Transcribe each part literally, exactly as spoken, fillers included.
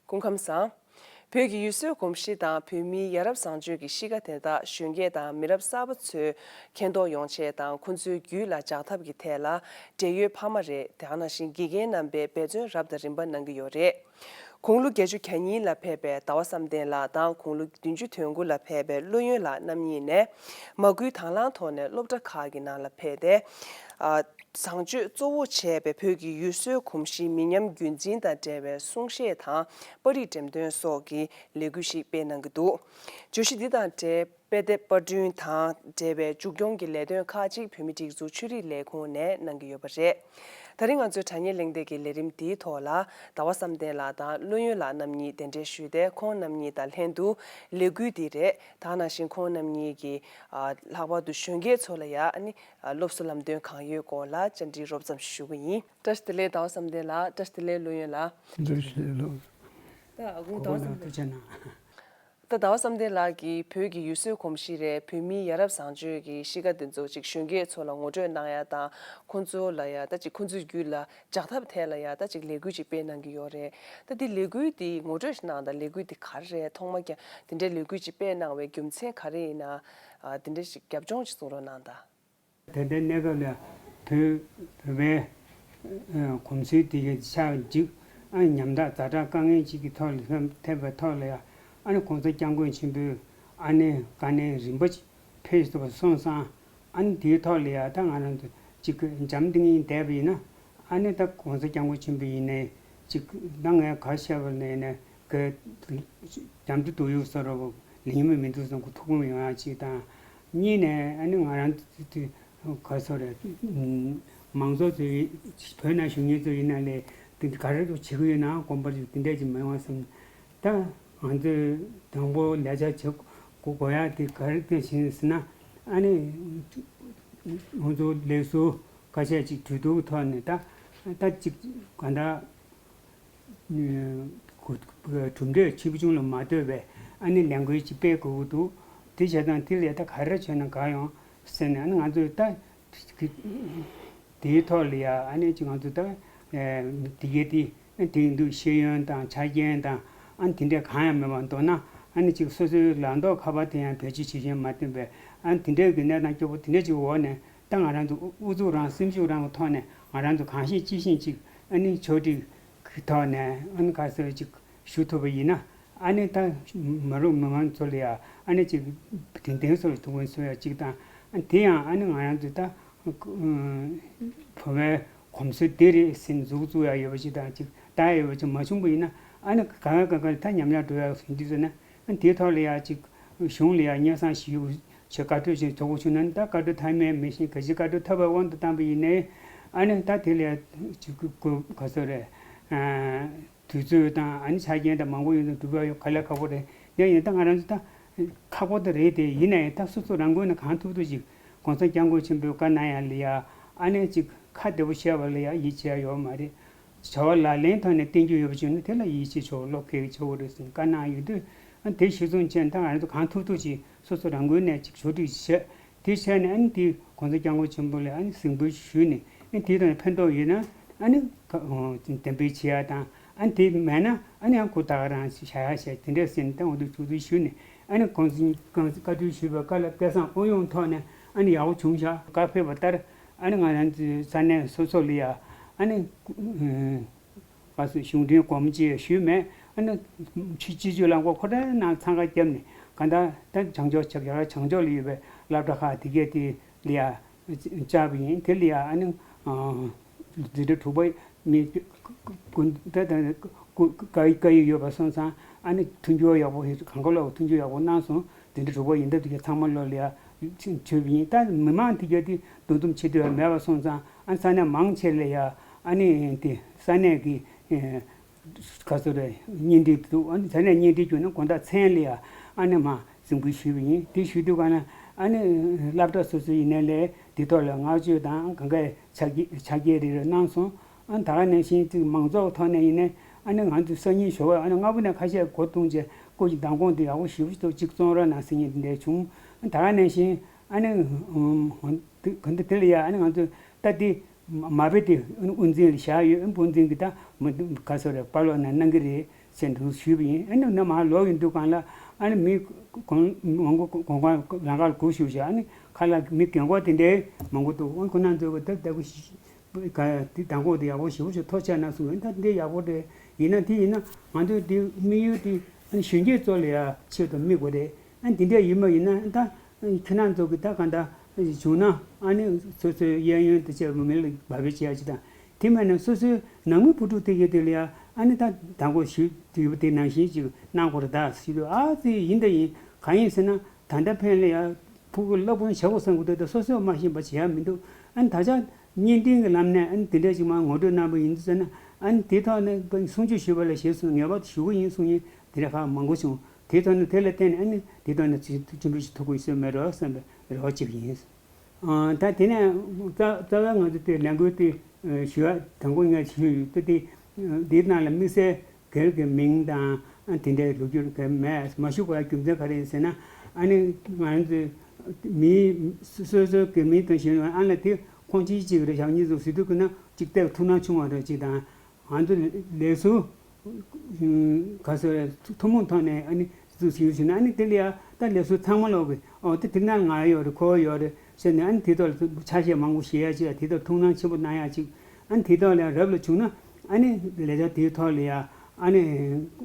སྐུ་ཁམས་བཟང་། བོད་ཀྱི་ཡུལ་སྲོལ་གོམས་གཤིས་དང་བོད་མིའི་ཡ་རབས་བཟང་སྤྱོད་ཀྱི་གཤིས་ཀ་དེ་དག་གཞོན་སྐྱེས་དང་མི་རབས་གསར་པ་ཚོས་མཁྱེན་རྟོགས་ཡོང་ཆེད་དང་ཁོང་ཚོའི་རྒྱུད་ལ་འཇགས་ཐབས་ཀྱི་ཐད་ལ་འབྲེལ་ཡོད་ཕ་མ་རེད། དེ་ནང་བཞིན་དགེ་རྒན་རྣམ་པས་འབད་བརྩོན་རབ་དང་རིམ་པ་གནང་གི་ཡོད་རེད། དགུང་ལོ་བརྒྱད་ཅུ་གྱ་གཉིས་ལ་ཕེབས་པའི་ཟླ་བ་བསམ་གཏན་ལགས་དང་དགུང་ལོ་བདུན་ཅུ་དོན་དགུ་ལ་ཕེབས་པའི་བློ་ཡོན་ལགས་རྣམ་གཉིས་ནས་མ་སྐུལ་དང་བླངས་ཐོག་ནས་སློབ་གྲྭ་ཁག་གི་ནང་ལ་ཕེབས་ཏེ། ཨ། བཟང་སྤྱོད་གཙོ་བོ་བྱས་པའི་བོད་ཀྱི་ཡུལ་སྲོལ་གོམས་གཤིས་མི་ཉམས་རྒྱུན་འཛིན་དང་འབྲེལ་བའི་གསུང་བཤད་དང་པར་རིས་འགྲེམས་སྟོན་སོགས་ཀྱི་ལས་འགུལ་ཞིག་སྤེལ་གནང་གི་འདུག་བརྗོད་གཞི་འདི་དང་འབྲེལ་དཔེ་དེབ་པར་སྐྲུན་དང་འབྲེལ་བའི་མཇུག་སྐྱོང་གི་ལས་དོན་ཁག་ཅིག་བོད་མིའི་སྒྲིག་འཛུགས་ཆོས་རིག་ལས་ཁུངས་ནས་གནང་གི་ཡོད་པ་རེད། ད་རིང་ང་ཚོའི་དྲ་བརྙན་གླེང་སྟེགས་ཀྱི་ལས་རིམ་འདིའི་ཐོག་ལ་ཟླ་བ་བསམ་གཏན་ལགས་དང་བློ་ཡོན་ལགས་རྣམ་གཉིས་གདན་འདྲེན་ཞུས་ཏེ། ཁོང་རྣམ་གཉིས་དང་ལྷན་དུ་ལས་འགུལ་འདི་རེད། དེ་ནང་བཞིན་ཁོང་རྣམ་གཉིས་ཀྱིས་ཨ་ལྷག་པར་དུ་གཞོན་སྐྱེས་ཚོ་ལ་ཡང་ཨ་ནི་ཨ་སློབ་གསོ་ལམ་སྟོན་གང་ཡོད་སྐོར་ལ་བཅར་འདྲི་རོབ་ཙམ་ཞུ་གི་ཡིན། བཀྲ་ཤིས་བདེ་ལེགས་ཟླ་བ་བསམ་གཏན་ལགས། བཀྲ་ཤིས་བདེ་ལེགས་བློ་ཡོན་ལགས། བཀྲ་ཤིས་བདེ་ལེགས། ད་ཨ་ཁུ་ཟླ་བ་བསམ་གཏན། ཐུགས་རྗེ་གནང་། ད་ཟླ་བ་བསམ་གཏན་ལགས་ཀྱིས་བོད་ཀྱི་ཡུལ་སྲོལ་གོམས་གཤིས་རེད། བོད་མིའི་ཡ་རབས་བཟང་སྤྱོད་ཀྱི་གཤིས་ཀ་འདི་ཚོ་ཅིག་གཞོན་སྐྱེས་ཚོ་ལ་ངོ་སྤྲོད་གནང་ཡ་དང་། ཁོང་ཚོ་ལ་ཡ་ད་ཅིག་ཁོང་ཚོའི་རྒྱུད་ལ་འཇགས་ཐབས་ཐད་ལ་ཡ་ད་ཅིག་ལས་འགུལ་ཅིག་སྤེལ་གནང་གི་ཡོད་རེད། ད་འདི་ལས་འགུལ་འདི་ངོ་སྤྲོད་ཞིག་གནང་དང་། ལས་འགུལ་འདི་ག་རེ་རེད། ཐོག་མ་ཀྱང་འདི་འདྲའི་ལས་འགུལ་ཅིག་སྤེལ་གནང་བའི་རྒྱུ་མཚན་ག་རེ་ཡིན་ན། ཨ་འདི་འདྲ་ཞིག་རྒྱབ་ལྗོངས་ཅིག་གསུང་རོགས་གནང་དང་། དེ་འདྲའི་གནས་སྐབས་ལ་བོད་བོད་པའི་ཨ་གོམས་སྲོལ་དེ་གའི་ཆགས་འཇིག་ཨ་ཉམ་ཐག་ཛ་དྲག་དཀའ་ངལ་ཅིག་གི་ཐོག་ལ་ཐེབས་པའི་ཐོག་ལ་ཡང་ཨ་ནི་གོང་ས་སྐྱབས་མགོན་ཆེན་པོས་ཨ་ནི་བཀའ་ནན་རིམ་པ་ཅིག་ཕེབས་ཐུབ་པ་སོང་ཙང་། ཨ་ནི་དེའི་ཐོག་ལ་ཡང་ད་ང་རང་ཚོ་ཅིག་འཇམ་ཐིང་ངེ་བསྡད་པ་ཡིན་ན། ཨ་ནི་ད་གོང་ས་སྐྱབས་མགོན་ཆེན་པོ་ཡིན་ནའི་ཅིག་ད་ངས་ག་བཤད་པ་ལས་ནས་ག་རྒྱ་མཚོ་སྡུག་ཡུས་བཟོ་འདྲ་པོ་ལེན་མི་མི་འདུག་བསམ། ཁོ་ཐུགས་ཕམ་ཡོང་ཡ་ཅིག་དང་། གཉིས་ནས་ཨ་ནི་ང་རང་ཚོ་ག་ཚོད་རེད། མང་ཚོགས་ཚོས་བོད་ནང་བཞུགས་མཁན་ཚོ་ཡིན་ན་ལས་དེ་ག་རེ་བྱེད་ཀྱི་ཡོད་ན་དགོངས་པ་ཅིག་དེ་འདྲས་ཅིག་མི་ཡོང་བསམ། ད་ང་ཚོས་དང་པོ་ལས་བྱ་བྱེད་དགོས་ཡ་དེ་ག་རེ་བྱེད་ཟེར་ན། ཨ་ནི་ང་ཚོ་ལས་ཟུར་ཁ་ཤས་ཅིག་གྲོས་བསྡུར་ཐོག་ནས་ད་ད་ཅིག་ག་འདྲ་གྲུབ་འབྲས་ཆེ་ཆུང་ལ་མ་ལྟོས་པའི་ཨ་ནི་ལས་འགུལ་ཅིག་སྤེལ་དགོས་ཀྱི་འདུག་དེ་བྱས་ཙང་དེ་ལས་ད་ག་རེ་བྱས་ན་དགའ་ཡོང་ཟེར་ནས། ཨ་ནི་ང་ཚོས་ད་དེའི་ཐོག་ལ་ཡ་ཨ་ནི་ཅིག་ང་ཚོ་ད་དེ་གའི་དེ་དེ་ཡིན་དུས་ཤེས་ཡོན་དང་ཆ་རྐྱེན་དང་ཨ་ནི་དེ་འདྲས་གང་ཡང་མེད་པ་མདོར་ན། ཨ་ནི་ཅིག་སོ་སོའི་ལག་ཐོགས་ཁ་པར་དེ་ཡང་བེད་སྤྱོད་བྱེད་བཞིན་མ་བསྟན་པས། ཨ་ནི་དེ་འདྲས་ཀྱི་གནས་སྟངས་སྐྱོ་པོ་དེ་འདྲས་ཅིག་འོག་ནས། ད་ང་རང་ཚོ་ཨུ་ཨུ་ཚུགས་རང་སེམས་ཤུགས་རང་གི་ཐོག་ནས་ང་རང་ཚོ་གང་ཤེས་ཅི་ཤེས་ཅིག་ཨ་ནི་ཕྱོགས་སྒྲིག་གི་ཐོག་ནས་ཨ་ནི་ག་ཚོད་ཅིག་ཞུ་ཐུབ་པ་ཡིན་ན། ཨ་ནི་ད་མ་རུངས་མི་མང་ཚོ་ལ་ཡ་ཨ་ནི་ཅིག་དྲན་རྟེན་སོགས་ཐུགས་ཕན་གསོ་ཡ་ཅིག་དང་། ཨ་ནི་དེ་ཡང་ཨ་ནི་ང་རང་ཚོ་ད་བོད་པའི་གོམས་སྲོལ་འདི་རེད་ཟེར་ནས་མཛུབ་བཙུགས་ཡ་ཡོད་པ་ཅིག་དང་། ཅིག་ལྟ་ཡ་ཡོད་པ་ཅིག་མ་བྱུང་པ་ཡིན་ན། ཨ་ནི་གང་ག་གང་ག་ད་ཉམས་ཆག་འགྲོ་ཡ་ཟེར་འདི་ཚོ་ནི། ཨ་དེའི་ཐོག་ལ་ཡ་ཅིག་གཞུང་ལ་ཡ་སྙན་སེང་ཞུ་ཆེད་བཀའ་འཁྲོལ་ཞིག་ཐོབ་པ་བྱུང་ན། ད་བཀའ་འཁྲོལ་ཐབས་མེད་མི་ཤེས། གལ་སྲིད་བཀའ་འཁྲོལ་ཐོབ་པའི་དབང་དུ་བཏང་པ་ཡིན་ནའི། ཨ་ནི་ད་དེ་ལ་ཡ་ཅིག་ག་ཚོད་རེད། དུས་ཚོད་དང་ཨ་ནི་ཆ་རྐྱེན་དང་མང་པོ་ཡོད་ན་སྒྲུབ་ཡ་ཡོད། དཀའ་ལས་ཁག་པོ་རེད། དེ་ཡིན་ད་ང་རང་ཚོ་ད་ཁག་པོ་དེ་རེད། དེ་ཡིན་ན་ཡང་ད་སོ་སོ་རང་ངོས་ནས་གང་ཐུབ་ཐུབ་ཅིག་གོང་ས་སྐྱབས་མགོན་ཆེན་པོས་བཀའ་གནང་ཡ་ལ་ཡ་ཨ་ནི་ཅིག་ཁ་བདེ་པོ་བཤད་པ་ལ་ཡ་ཡིད་ཆེས་ཡ་ཡོད་མ་རེད། བྱ་བ་ལག་ལེན་ཐོག་ནས་བསྟན་རྒྱུ་ཡོད་པ་བྱུང་ན་དེ་ལ་ཡིད་ཆེས་ཆོག་བློ་ཁེལ་ཆོག་རེད་ཟེར་བཀའ་གནང་ཡོད་དུས། ཨ་དེ་གཞིར་བཟུང་བྱས་ད་ང་རང་ཚོ་གང་ཐུབ་ཐུབ་ཅིག་སོ་སོ་རང་ངོས་ནས་ཅིག་ཕྱོགས་སྒྲིག་བྱས། དེ་བྱས་ནས་ཨ་ནི་དེ་གོང་ས་སྐྱབས་མགོན་ཆེན་པོ་ལ་ཨ་ནི་གཟིགས་འབུལ་ཞུས་ནས། ཨ་ནི་དེ་དང་ཕན་ཐོགས་ཡོད་ན་ཨ་ནི་གདན་འབུལ་བྱེད་ཡ་དང་། ཨ་ནི་དེ་མེད་ན་ཨ་ནི་ཡང་ཁོ་ད་ག་རང་བཞག་ཡ་བྱས། དེ་འདྲ་ཟེར་ནས་ད་འོ་དེ་ཕྱོགས་སྒྲིག་ཞུས་ནས། ཨ་ནི་གོང་ས་གོང་ས་བཀའ་འཁྲོལ་ཞུས་པའི་བཀའ་སློབ་སྐལ་བཟང་ཨུ་ཡོན་ཐོག་ནས་ཨ་ནི་ཡག་པོ་བྱུང་ཤག་བཀའ་ཕེབས་པ་ལྟར་ཨ་ནི་ང་རང་ཚོའི་ས་གནས་སོ་སོ་ལ་ཡ་ཨ་ནི་ག་ཚོད་གཞུང་འབྲེལ་སྒོར་མོ་གཅིག་ཞུས་མེད། ཨ་ནི་ཕྱི་སྤྱི་སྤྱོད་ལ་མགོ་ཁོ་ཏྲ་ནང་འཚང་ཁ་བརྒྱབ་ནས། གང་ལྟར་ད་བྱང་ཕྱོགས་ཆབ་རྒྱ་གར་བྱང་ཕྱོགས་ལ་ཡོད་པའི་སློབ་གྲྭ་ཁག་དེ་གས་དེ་ལ་ཡ་བཅར་བ་ཡིན། དེ་ལ་ཡ་ཨ་ནི་འཛིན་གྲྭ་དྲུག་པ་མི་ཀུན་ད་ད་ཀུན་བཀའ་བཀའ་ཡིག་ཡོད་པ་སོང་ཙང་། ཨ་ནི་མཐུན་འགྱུར་ཡག་པོ་ཞིག་གང་ག་ལོག་མཐུན་འགྱུར་ཡག་པོ་གནང་སོང་། འཛིན་གྲྭ་དྲུག་པ་ཡིན་སྟབས་དེ་གས་ཚང་མ་ལོག་ལ་ཡ་བྱོས་པ་ཡིན། ད་མི་མང་དེ་གས་དེ་འདུ་འཛོམས་བྱེད་འདོད་མེད་པ་སོང་ཙང་། ཨ་ས་གནས་མང་ཆེ་ལ་ཡ་ཨ་ནི་དེ་ས་གནས་ཀྱི་ག་ཚོད་རེད། བརྙན་འཕྲིན་འདུག་ཨ་ནི་ས་གནས་བརྙན་འཕྲིན་བརྒྱུད་ནས་དགོང་དག་མཚན་ལ་ཡ་ཨ་ནི་མར་གཟིགས་འབུལ་ཞུས་པ་ཡིན། དེ་ཞུས་དུས་ག་ན་ཨ་ནི་སློབ་གྲྭ་སོ་སོ་ཡིན་ནའི་ལས་དེ་ཐོག་ལ་བསྔགས་བརྗོད་དང་གང་གའི་ཕྱག་འཁྱེར་ཕྱག་འཁྱེར་རེ་རེ་གནང་སོང་། ཨ་ནི་ད་ག་ནང་བཞིན་ཅིག་མང་ཚོགས་ཐོག་ནས་ཡིན་ནའི་ཨ་ནི་ང་ཚོ་སང་ཉིན་ཞོགས་པ་ཨ་ནི་སྔ་པོ་ནས་ཁ་ཤས་སྒོ་བརྡུངས་བྱས་སྐུ་མཁྱེན་མདང་དགོང་དེ་ཡག་པོ་ཞེ་པོ་ཞིག་འདུག་ཅིག་བཙོང་རོགས་གནང་ཟེར་མཁན་དེ་འདྲ་བྱུང་། ད་ག་ནང་བཞིན་ཨ་ནི་ག་འདི་དེ་ལ་ཡ་ཨ་ནི་ང་ཚོ་ད་དེ། མ་དཔེ་དེ་དབུ་འཛིན་ལ་བཞག་ཡོད། དབུ་འཛིན་གྱིས་ད་མི་ག་ཚོད་རེད། པར་སློག་ནང་གནང་གི་རེད། ཟེར་འདུག་ཞུས་པ་ཡིན། ཨ་ནི་ན་མ་ལོག་ཡིན་དུས་གང་ལ་ཨ་ནི་མི་གོང་མང་པོ་གོང་ཁ་རང་ཁར་སྒུག་བཞུགས་ཤག་ཨ་ནི་ཁ་ལ་མི་རྒན་གོག་དེ་འདྲའི་མང་པོ་འདུག་ཨ་ཁོ་ན་ཚོས་ད་ལྟ་གི་ག་དེ་མདང་དགོང་དེ་ཡག་པོ་ཞེ་པོ་ཞིག་ཐོག་ཆགས་ན་གསུངས། ད་འདི་ཡག་པོ་རེད། ཡིན་ན་དེ་ཡིན་ན་ང་ཚོས་དེ་དམིགས་ཡུལ་དེ་ཨ་ནི་གཞོན་སྐྱེས་ཚོ་ལ་ཡ་ཆེད་དུ་དམིགས་དགོས་རེད། ཨ་ནི་དེ་འདྲ་ཡིན་པ་ཡིན་ན་ད་ཁྱེད་རང་ཚོ་གི་ད་གང་ལྟར་བྱུང་ན་ཨ་ནི་སོ་སོའི་གཡས་གཡོན་དེ་བྱས་མི་ལ་བབས་པའི་བྱས་ཅི་དང་དེ་མིན་ན་སོ་སོའི་ནང་མི་བུ་ཕྲུག་དེ་གའི་དེ་ལ་ཡ་ཨ་ནི་ད་མདང་དགོང་ཞུས་དུས་དེ་ནང་བཞིན་ཅིག་གནང་དགོས་རེད་ད་ཞུས་དུས། ཨ་ཙི་ཡིན་ད་ཡིན། གང་ཡིན་ཟེར་ན། ད་ལྟ་ཕན་ལ་ཡ་ཕྲུ་གུ་སློབ་དཔོན་བྱ་དགོས་བསམ་གི་འདུག་ད་སོ་སོས་མ་ཤེས་པ་བྱེད་ཡ་མི་འདུག་ཨ་ནི་ད་ཆ་བརྙན་འཕྲིན་གྱི་ལམ་ནས་ཨ་ནི་དེ་འདྲ་ཅིག་མར་ངོ་སྤྲོད་གནང་པ་ཡིན་ཟེར་ན། ཨ་ནི་དེ་ཐོག་ནས་གསུང་ཆོས་ཞུས་པ་ལ་ཞེས་གསུངས། ངེས་པར་དུ་ཞུ་གི་ཡིན་གསུང་མཁན་དེ་འདྲ་ཁག་མང་པོ་བྱུང་། དེ་ཐོག་ནས་དེ་ལ་བརྟེན་ནས་ཨ་ནི་དེ་ཐོག་ནས་ཅིག་ཅིག་འགྲུལ་ཞིག་ཐུག་གི་ཡོད་ས་མེད་འགྲོ་བསམ་པའི་རེ་བ་བྱེད་ཀྱི་ཡིན། ཨ་ད་དེ་ནས་རྩ་རྩ་བའི་ང་ཚོ་དེ་ལས་འགུལ་དེ་ཞུ་ཡ་དང་པོ་ངས་ཞུས་ཡོད་དེ། དེ་འདིའི་ནང་ལ་དམིགས་བསལ་སྒེར་གྱི་མིང་དང་ཨ་དེ་འདྲའི་ལོ་རྒྱུས་ག་མེད། མ་ཞུ་དགོས་རྒྱུ་མཚན་ག་རེ་ཡིན་ཟེར་ན། ཨ་ནི་ང་ཚོས་མིའི་སོ་སོའི་སྒེར་མིང་དང་གཞན་ཨ་ལ་དེ་ཁོང་ཅིའི་གཅིག་རེད། ཞག་གཉིས་ཙམ་ཟེར་དུས་ཀྱི་ན་གཅིག་བལྟས་ཐུགས་སྣང་ཆུང་བ་རེད་གཅིག་དང་། ང་ཚོ་ལས་སུ་ག་ཚོད་རེད། ཐུན་མོང་ཐོག་ནས་ཨ་ནི་ཟུ་ཞིག་ཞུ་ན་ཨ་ནི་དེ་ལ་ཡ་ད་ལས་སུ་ཚང་མ་ལོག་གི་ཨོ་དེ་དེ་ན་ང་ཡོད་རེད། ཁོ་ཡོད་རེད་ཟེར་ནས་ཨ་ནི་དེ་ཐོག་ལ་ཆ་ཤས་མང་པོ་བཞེས་ཡ་ཅིག་དེ་ཐོག་ཐུགས་སྣང་ཆེན་པོ་གནང་ཡ་ཅིག་ཨ་ནི་དེ་ཐོག་ལ་ཡ་རབ་ལ་བྱུང་ན་ཨ་ནི་ལས་བྱ་དེའི་ཐོག་ལ་ཡ་ཨ་ནི་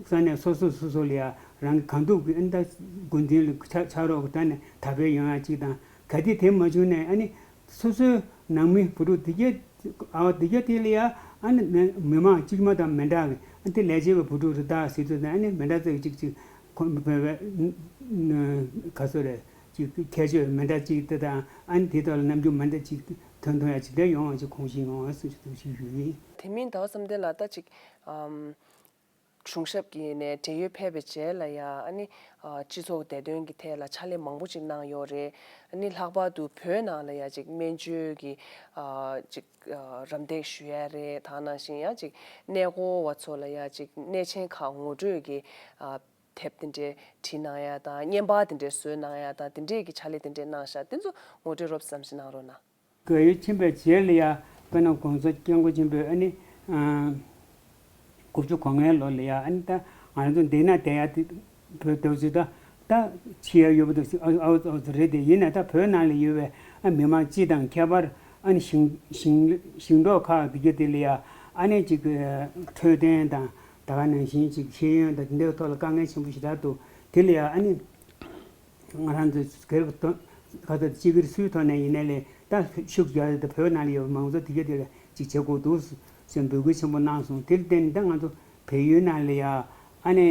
ས་གནས་སོ་སོ་སོ་སོ་ལ་ཡ་རང་གི་གང་ཐུབ་ཀྱི་ཨ་ནི་ད་འགོ་འཛིན་ལ་ཆ་ཆ་རོགས་ཀྱི་ད་ནས་དར་སྤེལ་ཡོང་ཡ་ཅིག་དང་། གལ་ཏེ་དེ་མ་བྱུང་ནས་ཨ་ནི་སོ་སོའི་ནང་མི་བུ་ཕྲུག་དེ་གས་ཨ་བ་དེ་གས་དེ་ལ་ཡ་ཨ་ནི་མི་མི་མང་གཅིག་མ་དང་མི་འདྲ་གི་ཨ་དེ་ལས་བྱེད་པའི་བུ་ཕྲུག་རེད་ད་ཟེར་དུས་ཨ་ནི་མི་འདྲ་ཚོས་གཅིག་གཅིག་ཁོ་བོད་པའི་ག་ཚོད་རེད་ཅིག་ཁྱད་ཆོས་མི་འདྲ་གཅིག་དེ་དང་ཨ་ནི་དེ་དག་ལ་རྣམ་འགྱུར་མི་འདྲ་གཅིག་ཐོན་ཐོན་ཡ་ཅིག་དེ་ཡོང་བ་ཅིག་གོང་ཞིག་ཡོང་བ་སུ་ཞིག་ཏུ་ཞིག་ཡོད་ཡིན། དེ་མིན་ཟླ་བ་བསམ་གཏན་ལགས་ད་ཅིག་ཨམ། གཞུང་ཞབས་ཀྱི་ནས་འབྲེལ་ཡོད་ཕེབས་པའི་རྗེས་ལ་ཡ་ཨ་ནི་སྤྱི་ཚོགས་བདེ་དོན་གྱི་ཐད་ལ་ཕྱག་ལས་མང་པོ་ཅིག་གནང་ཡོད་རེད། ཨ་ནི་ལྷག་པར་དུ་བོད་ནང་ལ་ཡ་ཅིག་སྨན་བཅོས་ཀྱི་ཅིག་རམ་འདེགས་ཞུ་ཡ་རེད། ད་ནང་བཞིན་ཡ་ཅིག་གནས་སྐོར་བ་ཚོ་ལ་ཡ་ཅིག་གནས་ཆེན་ཁག་ངོ་སྤྲོད་ཀྱི་དེབ་དེ་འདྲའི་བྲིས་གནང་ཡ་དང་བརྙན་པར་དེ་འདྲའི་བཟོས་གནང་ཡ་དང་དེ་འདྲས་ཀྱི་ཕྱག་ལས་དེ་འདྲས་གནང་ཤག་དེ་ཚོ་ངོ་སྤྲོད་རོབ་ཙམ་ཞིག་གནང་རོགས་གནང་། བོད་ཡུལ་ཕྱིན་པའི་རྗེས་ལ་ཡ་དཔེར་ན་༸གོང་ས་༸སྐྱབས་མགོན་ཆེན་པོས་ཨ་ནི་དགུ་བཅུ་གོ་ལྔའི་ལོ་ལ་ཡ་ཨ་ནི་ད་ང་ཚོ་འདི་ན་བསྡད་ཡ་དེ་བོད་དུ་ཅི་ད་ད་ཕྱི་ཡ་ཡོད་པ་དུ་ཨ་ཨ་ཨ་རེད་དེ། ཡིན་ན་ད་བོད་ནང་ལ་ཡོད་པའི་ཨ་མི་མང་སྤྱི་དང་ཁྱད་པར་ཨ་ནི་ཞིང་ཞིང་ཞིང་འབྲོག་ཁག་དེ་ག་དེ་ལ་ཡ་ཨ་ནི་ཅིག་འཕྲོད་བསྟེན་དང་ད་ག་ནང་བཞིན་ཅིག་ཤེས་ཡོན་དང་དེ་འདྲའི་ཐོག་ལ་དཀའ་ངལ་ཆེན་པོ་ཞེ་དྲག་འདུག་དེ་ལ་ཡ་ཨ་ནི། ང་རང་ཚོས་སྒེར་གྱི་དོན་ཁ་ཚ་སྤྱི་སྒེར་སུའི་ཐོག་ནས་ཡིན་ནའི་ལས་ད་ཤུགས་རྒྱག་ཡོད་དེ་བོད་ནང་ལ་ཡོད་པའི་མང་ཚོགས་དེ་ག་དེ་ལ་ཅིག་བྱེད་དགོས་འདུག་ཟེར་འབོད་སྐུལ་ཆེན་པོ་གནང་སོང་། དེར་བརྟེན་ད་ང་ཚོ་བལ་ཡུལ་ནང་ལ་ཡ་ཨ་ནི་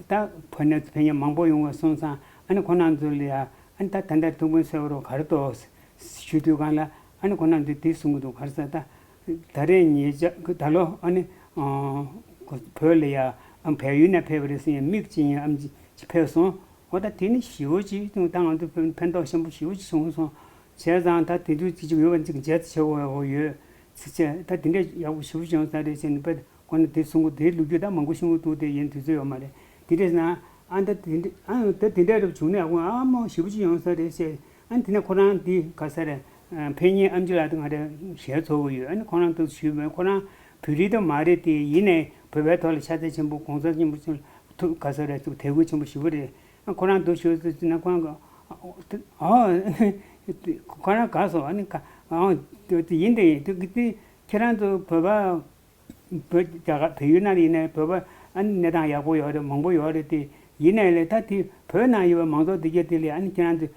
ད་ཕ་ནས་ཕན་ཡ་མང་པོ་ཡོང་བ་སོང་ཙང་ཨ་ནི་ཁོ་རང་ཚོ་ལ་ཡ་ཨ་ནི་ད་ད་ལྟ་ཐུགས་ཕན་གསོས་རོགས་ག་རེ་འདུག་ཞུ་དུས་གང་ལ་ཨ་ནི་ཁོ་རང་ཚོས་དེ་གསུང་གི་འདུག་ག་རེ་ཟེར་ད། ད་རེས་ཉེ་ཆར་ད་ལོ་ཨ་ནི་བོད་ལ་ཡ་ཨམ་བལ་ཡུལ་ནས་ཕེབས་པ་རེད་ཟེར་ཡ་མིག་ཅིག་ཡིན་ཨམ་ཅིག་ཕེབས་སོང་། འོ་ད་དེ་ནི་ཞེ་པོ་ཅིག་ད་ང་ཚོ་ཕན་ཕན་ཐོགས་ཆེན་པོ་ཞེ་པོ་ཅིག་བྱུང་སོང་། བྱས་ཙང་ད་དེ་དུས་ཅིག་ཅིག་ཡོད་པ་ཅིག་མཇལ་ཆེ་བོ་ཡག་པོ་ཡོད་ཚེ་ཚེ་ད་དེ་འདྲ་ཡག་པོ་ཞེ་པོ་བྱུང་ས་རེད་ཟེར་ནས་དཔེ་ཁོ་ན་དེ་གསུང་གི་དེའི་ལོ་རྒྱུས་ད་མང་པོ་གསུང་གི་འདུག་དེ་ཡིན་དུས་ཚོད་ཡོད་མ་རེད། དེ་འདྲས་ན་ཨ་ད་དེ་འདྲ་ཨ་ད་དེ་འདྲ་རབ་བྱུང་ན་ཡག་པོ་ཨ་མ་ཞེ་པོ་ཅིག་ཡོང་ས་རེད་ཟེར། ཨ་ནི་དེ་ནས་ཁོ་རང་དེ་ག་ས་རེད། ཕན་ཉིན་ཨམ་ཆི་ལགས་དང་ང་རེ་ཞལ་འཚོ་གི་ཡོད། ཨ་ནི་ཁོ་རང་དུ་ཞུས་པས་ཁོ་རང་བོད་རིགས་དང་མ་རེད་དེ་ཡིན་ནའི་བོད་པའི་ཐོག་ལ་ཤ་ཚ་ཆེན་པོ་གོང་ས་ཆེན་པོ་ཐུགས་ག་ས་རེད་ཐུགས་དད་གུས་ཆེན་པོ་ཞུ་གི་རེད། ཨ་ཁོ་རང་དུ་ཞུས་ཟེར་ན་ཁོ་རང་ཨ་ཁོ་རང་དགའ་སོང་། ཨ་ནི་ཡིན་དེ་ཡིན་དེ་ཁྱེད་རང་ཚོ་བོད་པ། བོད་རྒྱ་གར་བལ་ཡུལ་ནང་ཡིན་ནའི་བོད་པ་ཨ་ནི་གནས་སྟངས་ཡག་པོ་ཡོད་རེད། མང་པོ་ཡོད་རེད་དེ། ཡིན་ནའི་ལས་ད་དེ་བོད་ནང་ཡོད་པའི་མང་ཚོགས་དེ་གས་དེ་ལས་ཨ་ནི་ཁྱེད་རང་ཚོ་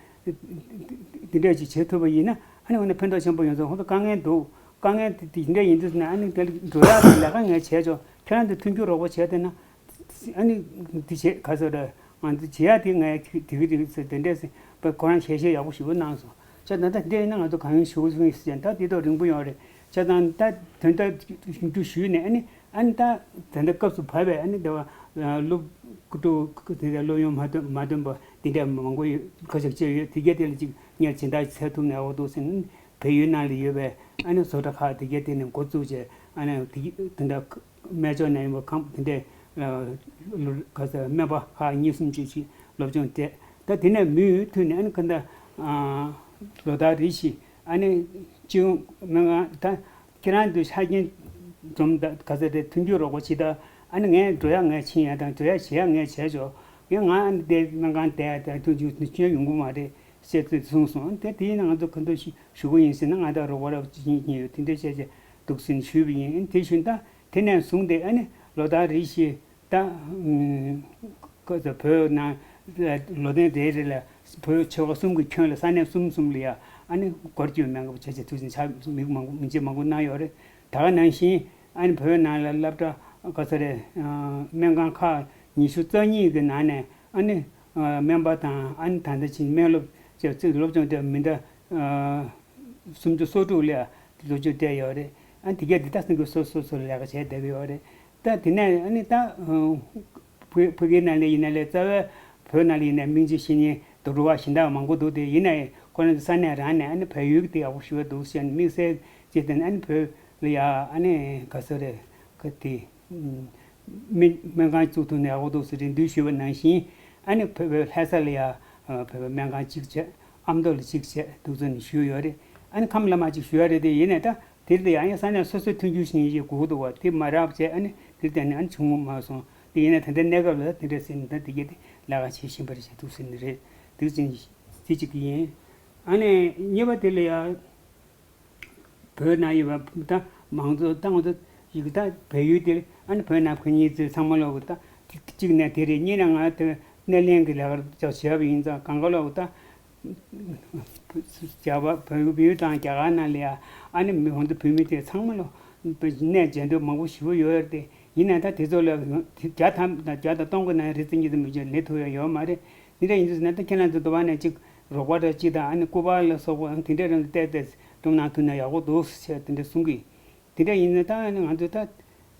འདི་འདྲ་ཅིག་བྱེད་ཐུབ་པ་ཡིན་ན་ཨ་ནི་འོ་ན་ཕན་ཐོགས་ཆེན་པོ་ཡོང་ཚོད་ཁོང་ཚོ་དཀའ་ངལ་འདུག་དཀའ་ངལ་དེ་འདྲ་ཡིན་དུས་ན་ཨ་ནི་དེ་འགྲོ་ཡག་དང་ལས་ཀ་ངས་བྱས་ཆོག་ཁྱེད་རང་ཚོ་མཐུན་འགྱུར་རོགས་པ་བྱས་བསྡད་ན་ཨ་ནི་འདི་བྱེད་ག་ཚོད་རེད། ང་ཚོ་བྱེད་ཡག་དེ་ངས་དེ་གི་དེ་གི་ཚོད་དེ་འདྲས་པ་ཁོ་རང་ཞལ་བཞེས་ཡག་པོ་ཞེ་པོ་གནང་སོང་། བྱས་ཙང་ད་འདི་ཡིན་ན་ང་ཚོ་གང་ཡོང་ཞུ་གི་ཡིན་ཟེར་ད་དེ་ཐོག་རིང་པོ་ཡོད་རེད། བྱས་ཙང་ད་དོན་དག་ཞུ་ཞུས་ནས་ཨ་ནི་ཨ་ནི་ད་དེ་འདྲ་སྐབས་སུ་བབས་པའི་ཨ་ནི་དེ་བ་སློབ་ཀུ་ཀྲུ་དེ་འདྲ་སློབ་ཡོན་མ་ཐོན་མ་ཐོན་པ་དེ་འདྲ་མང་པོ་ཡོད་ཁ་ཤས་བཅས་ཡོད། དེ་གས་དེ་ལ་ཅིག་ངས་སྦྱིན་བདག་ཅིག་འཚོལ་ཐུབ་ན་འོ་འདུག་ཟེར་ནས་བལ་ཡུལ་ནང་ལ་ཡོད་པའི་ཨ་ནི་བཟོ་གྲྭ་ཁག་དེ་གས་དེ་ནས་འགོ་བཙུགས་བྱས་ཨ་ནི་དེ་དེ་འདྲ། སྨན་ལྗོངས་ནས་ཡིན་པ་གང་དེ་འདྲའི་ག་ས་སྨན་པ་ཁག་གཉིས་གསུམ་ཅིག་ཅིག་སློབ་སྦྱོང་སྤྲད། ད་དེ་ནས་མུ་མཐུད་ནས་ཨ་ནི་ག་འདྲ་ལོ་ལྟར་རེ་བཞིན་ཨ་ནི་སྤྱི་ཡོངས་སྨན་ཁང་ད་ཁྱེད་རང་ཚོའི་ཆ་རྐྱེན་འཛོམས་ད་ག་ས་རེད། མཐུན་འགྱུར་རོགས་པ་ཇི་ལྟར་ ཨ་ནི་ངས་འགྲོ་ཡ་ངས་ཕྱིན་ཡ་དང་འགྲོ་ཡ་བྱེད་ཡ་ངས་བྱས་ཆོག་ཡང་ང་ཨ་ནི་དེ་སྨན་ཁང་བསྡད་ཡ་དང་དུས་རྒྱུན་དུ་ཁྱོད་ཡོང་གི་མ་རེད་ཟེར་ཚུལ་གསུངས་སོང་། དེ་དེ་ཡིན་ན་ང་ཚོ་ག་འདྲ་ཞུ་ཞུ་གི་ཡིན་ཟེར་ན། ང་དང་རོགས་པ་རབ་ཅིག་ཡིན་ཡོད་དེ་འདྲ་བྱས་བྱས་འདུག་ཟེར་ནས་ཞུས་པ་ཡིན། ཨ་ནི་དེ་བཞིན་ད་དེ་ནས་བཟུང་སྟེ་ཨ་ནི་ལོ་ལྟར་རེ་བཞིན་ད་ཁོ་ཚོ་བོད་ནང་ལོ་ཐེངས་རེ་རེ་ལ་བོད་ཆོལ་ཁ་གསུམ་གྱི་ཁྱོན་ལ་ས་གནས་གསུམ་གསུམ་ལ་ཡ་ཨ་ནི་སྒོར་བཅུ་སྨན་ཁབ་བྱས་བྱས་དུས་ཆེན་ཆ་མི་མང་པོ་མི་ཆེ་མང་པོ་གནང་ཡོད་རེད། ད་ག་ནང་བཞིན་ཨ་ནི་བོད་ནང་ལ་སློབ་གྲྭ་ག་ཚོད་རེད། སྨན་ཁང་ཁག་ཉི་ཤུ་རྩ་གཉིས་ཀྱི་ནང་ནས་ཨ་ནི་སྨན་པ་དང་ཨ་ནི་ད་ལྟ་ཕྱིན་སྨན་སློབ་བཅས་རྩིས་སློབ་སྦྱོང་དེ་མི་འདྲ་སུམ་ཅུ་སོ་དྲུག་ལ་ལོ་རྒྱུས་བལྟས་ཡོད་རེད། ཨ་ནི་དེ་གས་འདི་ལྟ་སེང་གེ་སོ་སོ་སོ་ལས་ཀ་བྱས་བསྡད་ཀྱི་ཡོད་རེད། ད་དེ་ནས་ཨ་ནི་ད་བོད་བོད་སྐད་ནང་ལ་ཡིན་ན་ལས་རྩ་བའི་བོད་ནང་ལ་ཡིན་ན་སྨན་བཅོས་བྱེད་མཁན་དང་འགྲོ་བ་གཞན་དག་མང་པོ་འདུག་དེ་ཡིན་ནའི་ཁོ་རང་ཚོ་ས་གནས་རང་ནས་ཨ་ནི་བལ་ཡུལ་གྱི་དེ་ཡག་པོ་ཞུ་བ་འདུག་ཟེར་ནས་དམིགས་བསལ་བྱས་ཏེ་ཨ་ནི་བོད་ལ་ཡ་ཨ་ནི་ག་ཚོད་རེད་ག་དེ། སྨན་སྨན་ཁང་བཙུགས་ཐུབ་ན་ཡག་པོ་འདུག་ཟེར་རེ་འདུན་ཞུས་པ་ནང་བཞིན། ཨ་ནི་བོད་པའི་ལྷ་ས་ལ་ཡ་བོད་པའི་སྨན་ཁང་གཅིག་བྱས། ཨ་མདོ་ལ་གཅིག་བྱས་འདུག་ཟེར་ནས་ཞུས་ཡོད་རེད། ཨ་ནི་ཁམས་ལ་མ་གཅིག་ཞུ་ཡ་རེད། དེ་ཡིན་ནའི་ད་དེར་དེ་ཡང་ཡང་ས་གནས་སོ་སོའི་མཐུན་འགྱུར་ཞིག་ཡིན་ཞེས་སྒུག་འདུག་བ། དེ་མ་རག་བྱས་ཨ་ནི་དེར་བརྟེན་ནས་ཨ་ནི་བྱུང་མ་སོང་། དེ་ཡིན་ནའི་ད་ལྟའི་གནས་སྐབས་ལ་ད་དེ་འདྲ་ཟེར་ནས་ད་དེ་གས་དེ་ལས་ཀ་བྱེད་བཞིན་པ་རེད་ཟེར་འདུག་ཟེར་ནི་རེད། འདུག་ཟེར་ནས་དེ་གཅིག་གི་ཡིན། ཨ་ནི་གཉིས་པ་དེ་ལ་ཡ། བོད་ནང་ཡོད་པ་ད་མང་གཙོ་ཏང་ཙོ་ཡིག་ད་བལ་ཡུལ་དེ་ཨ་ནི་བོད་ནང་ཕ་ཉིས་ཚོས་ཚང་མ་ལོག་གི་ད་གཅིག་ནས་དེ་རེད། གཉིས་ནས་ང་དེ་སྣེ་ལེན་གྱི་ལས་ཀ་ཅིག་བྱས་པ་ཡིན་ཙང་གང་ག་ལོག་གི་ད་རྒྱ་བ་བལ་ཡུལ་དང་རྒྱ་གར་ནང་ལ་ཡ་ཨ་ནི་མི་ཧོན་དུ་བོད་མི་དེ་ཚང་མ་ལོག་གནས་མཇལ་འདོད་མང་པོ་ཞེ་པོ་ཡོད་རེད་དེ། ཡིན་ནའི་ད་དེ་ཚོ་ལ་བརྒྱ་ཐམ་དང་བརྒྱ་དང་སྟོང་གི་ནང་རེ་ཙམ་གཉིས་ཙམ་མི་བྱེད་ལས་ཐུབ་ཡ་ཡོད་མ་རེད། འདི་འདྲ་ཡིན་དུས་ན་ད་ཁྱེད་རང་ཚོ་འདི་བ་ནས་ཅིག་རོགས་པ་འདྲ་ཅིག་དང་ཨ་ནི་སྐུ་པར་ལ་སོགས་པ་དེ་འདྲ་རང་ལ་བལྟས་ཏེ་སྒྲུང་གནང་ཐུབ་ན་ཡག་པོ་འདུག་ཟེར་དེ་འདྲ་གསུང་གི། དེ་འདྲ་ཡིན་ན་ད་ཨ་ནི་ང་ཚོ་ད་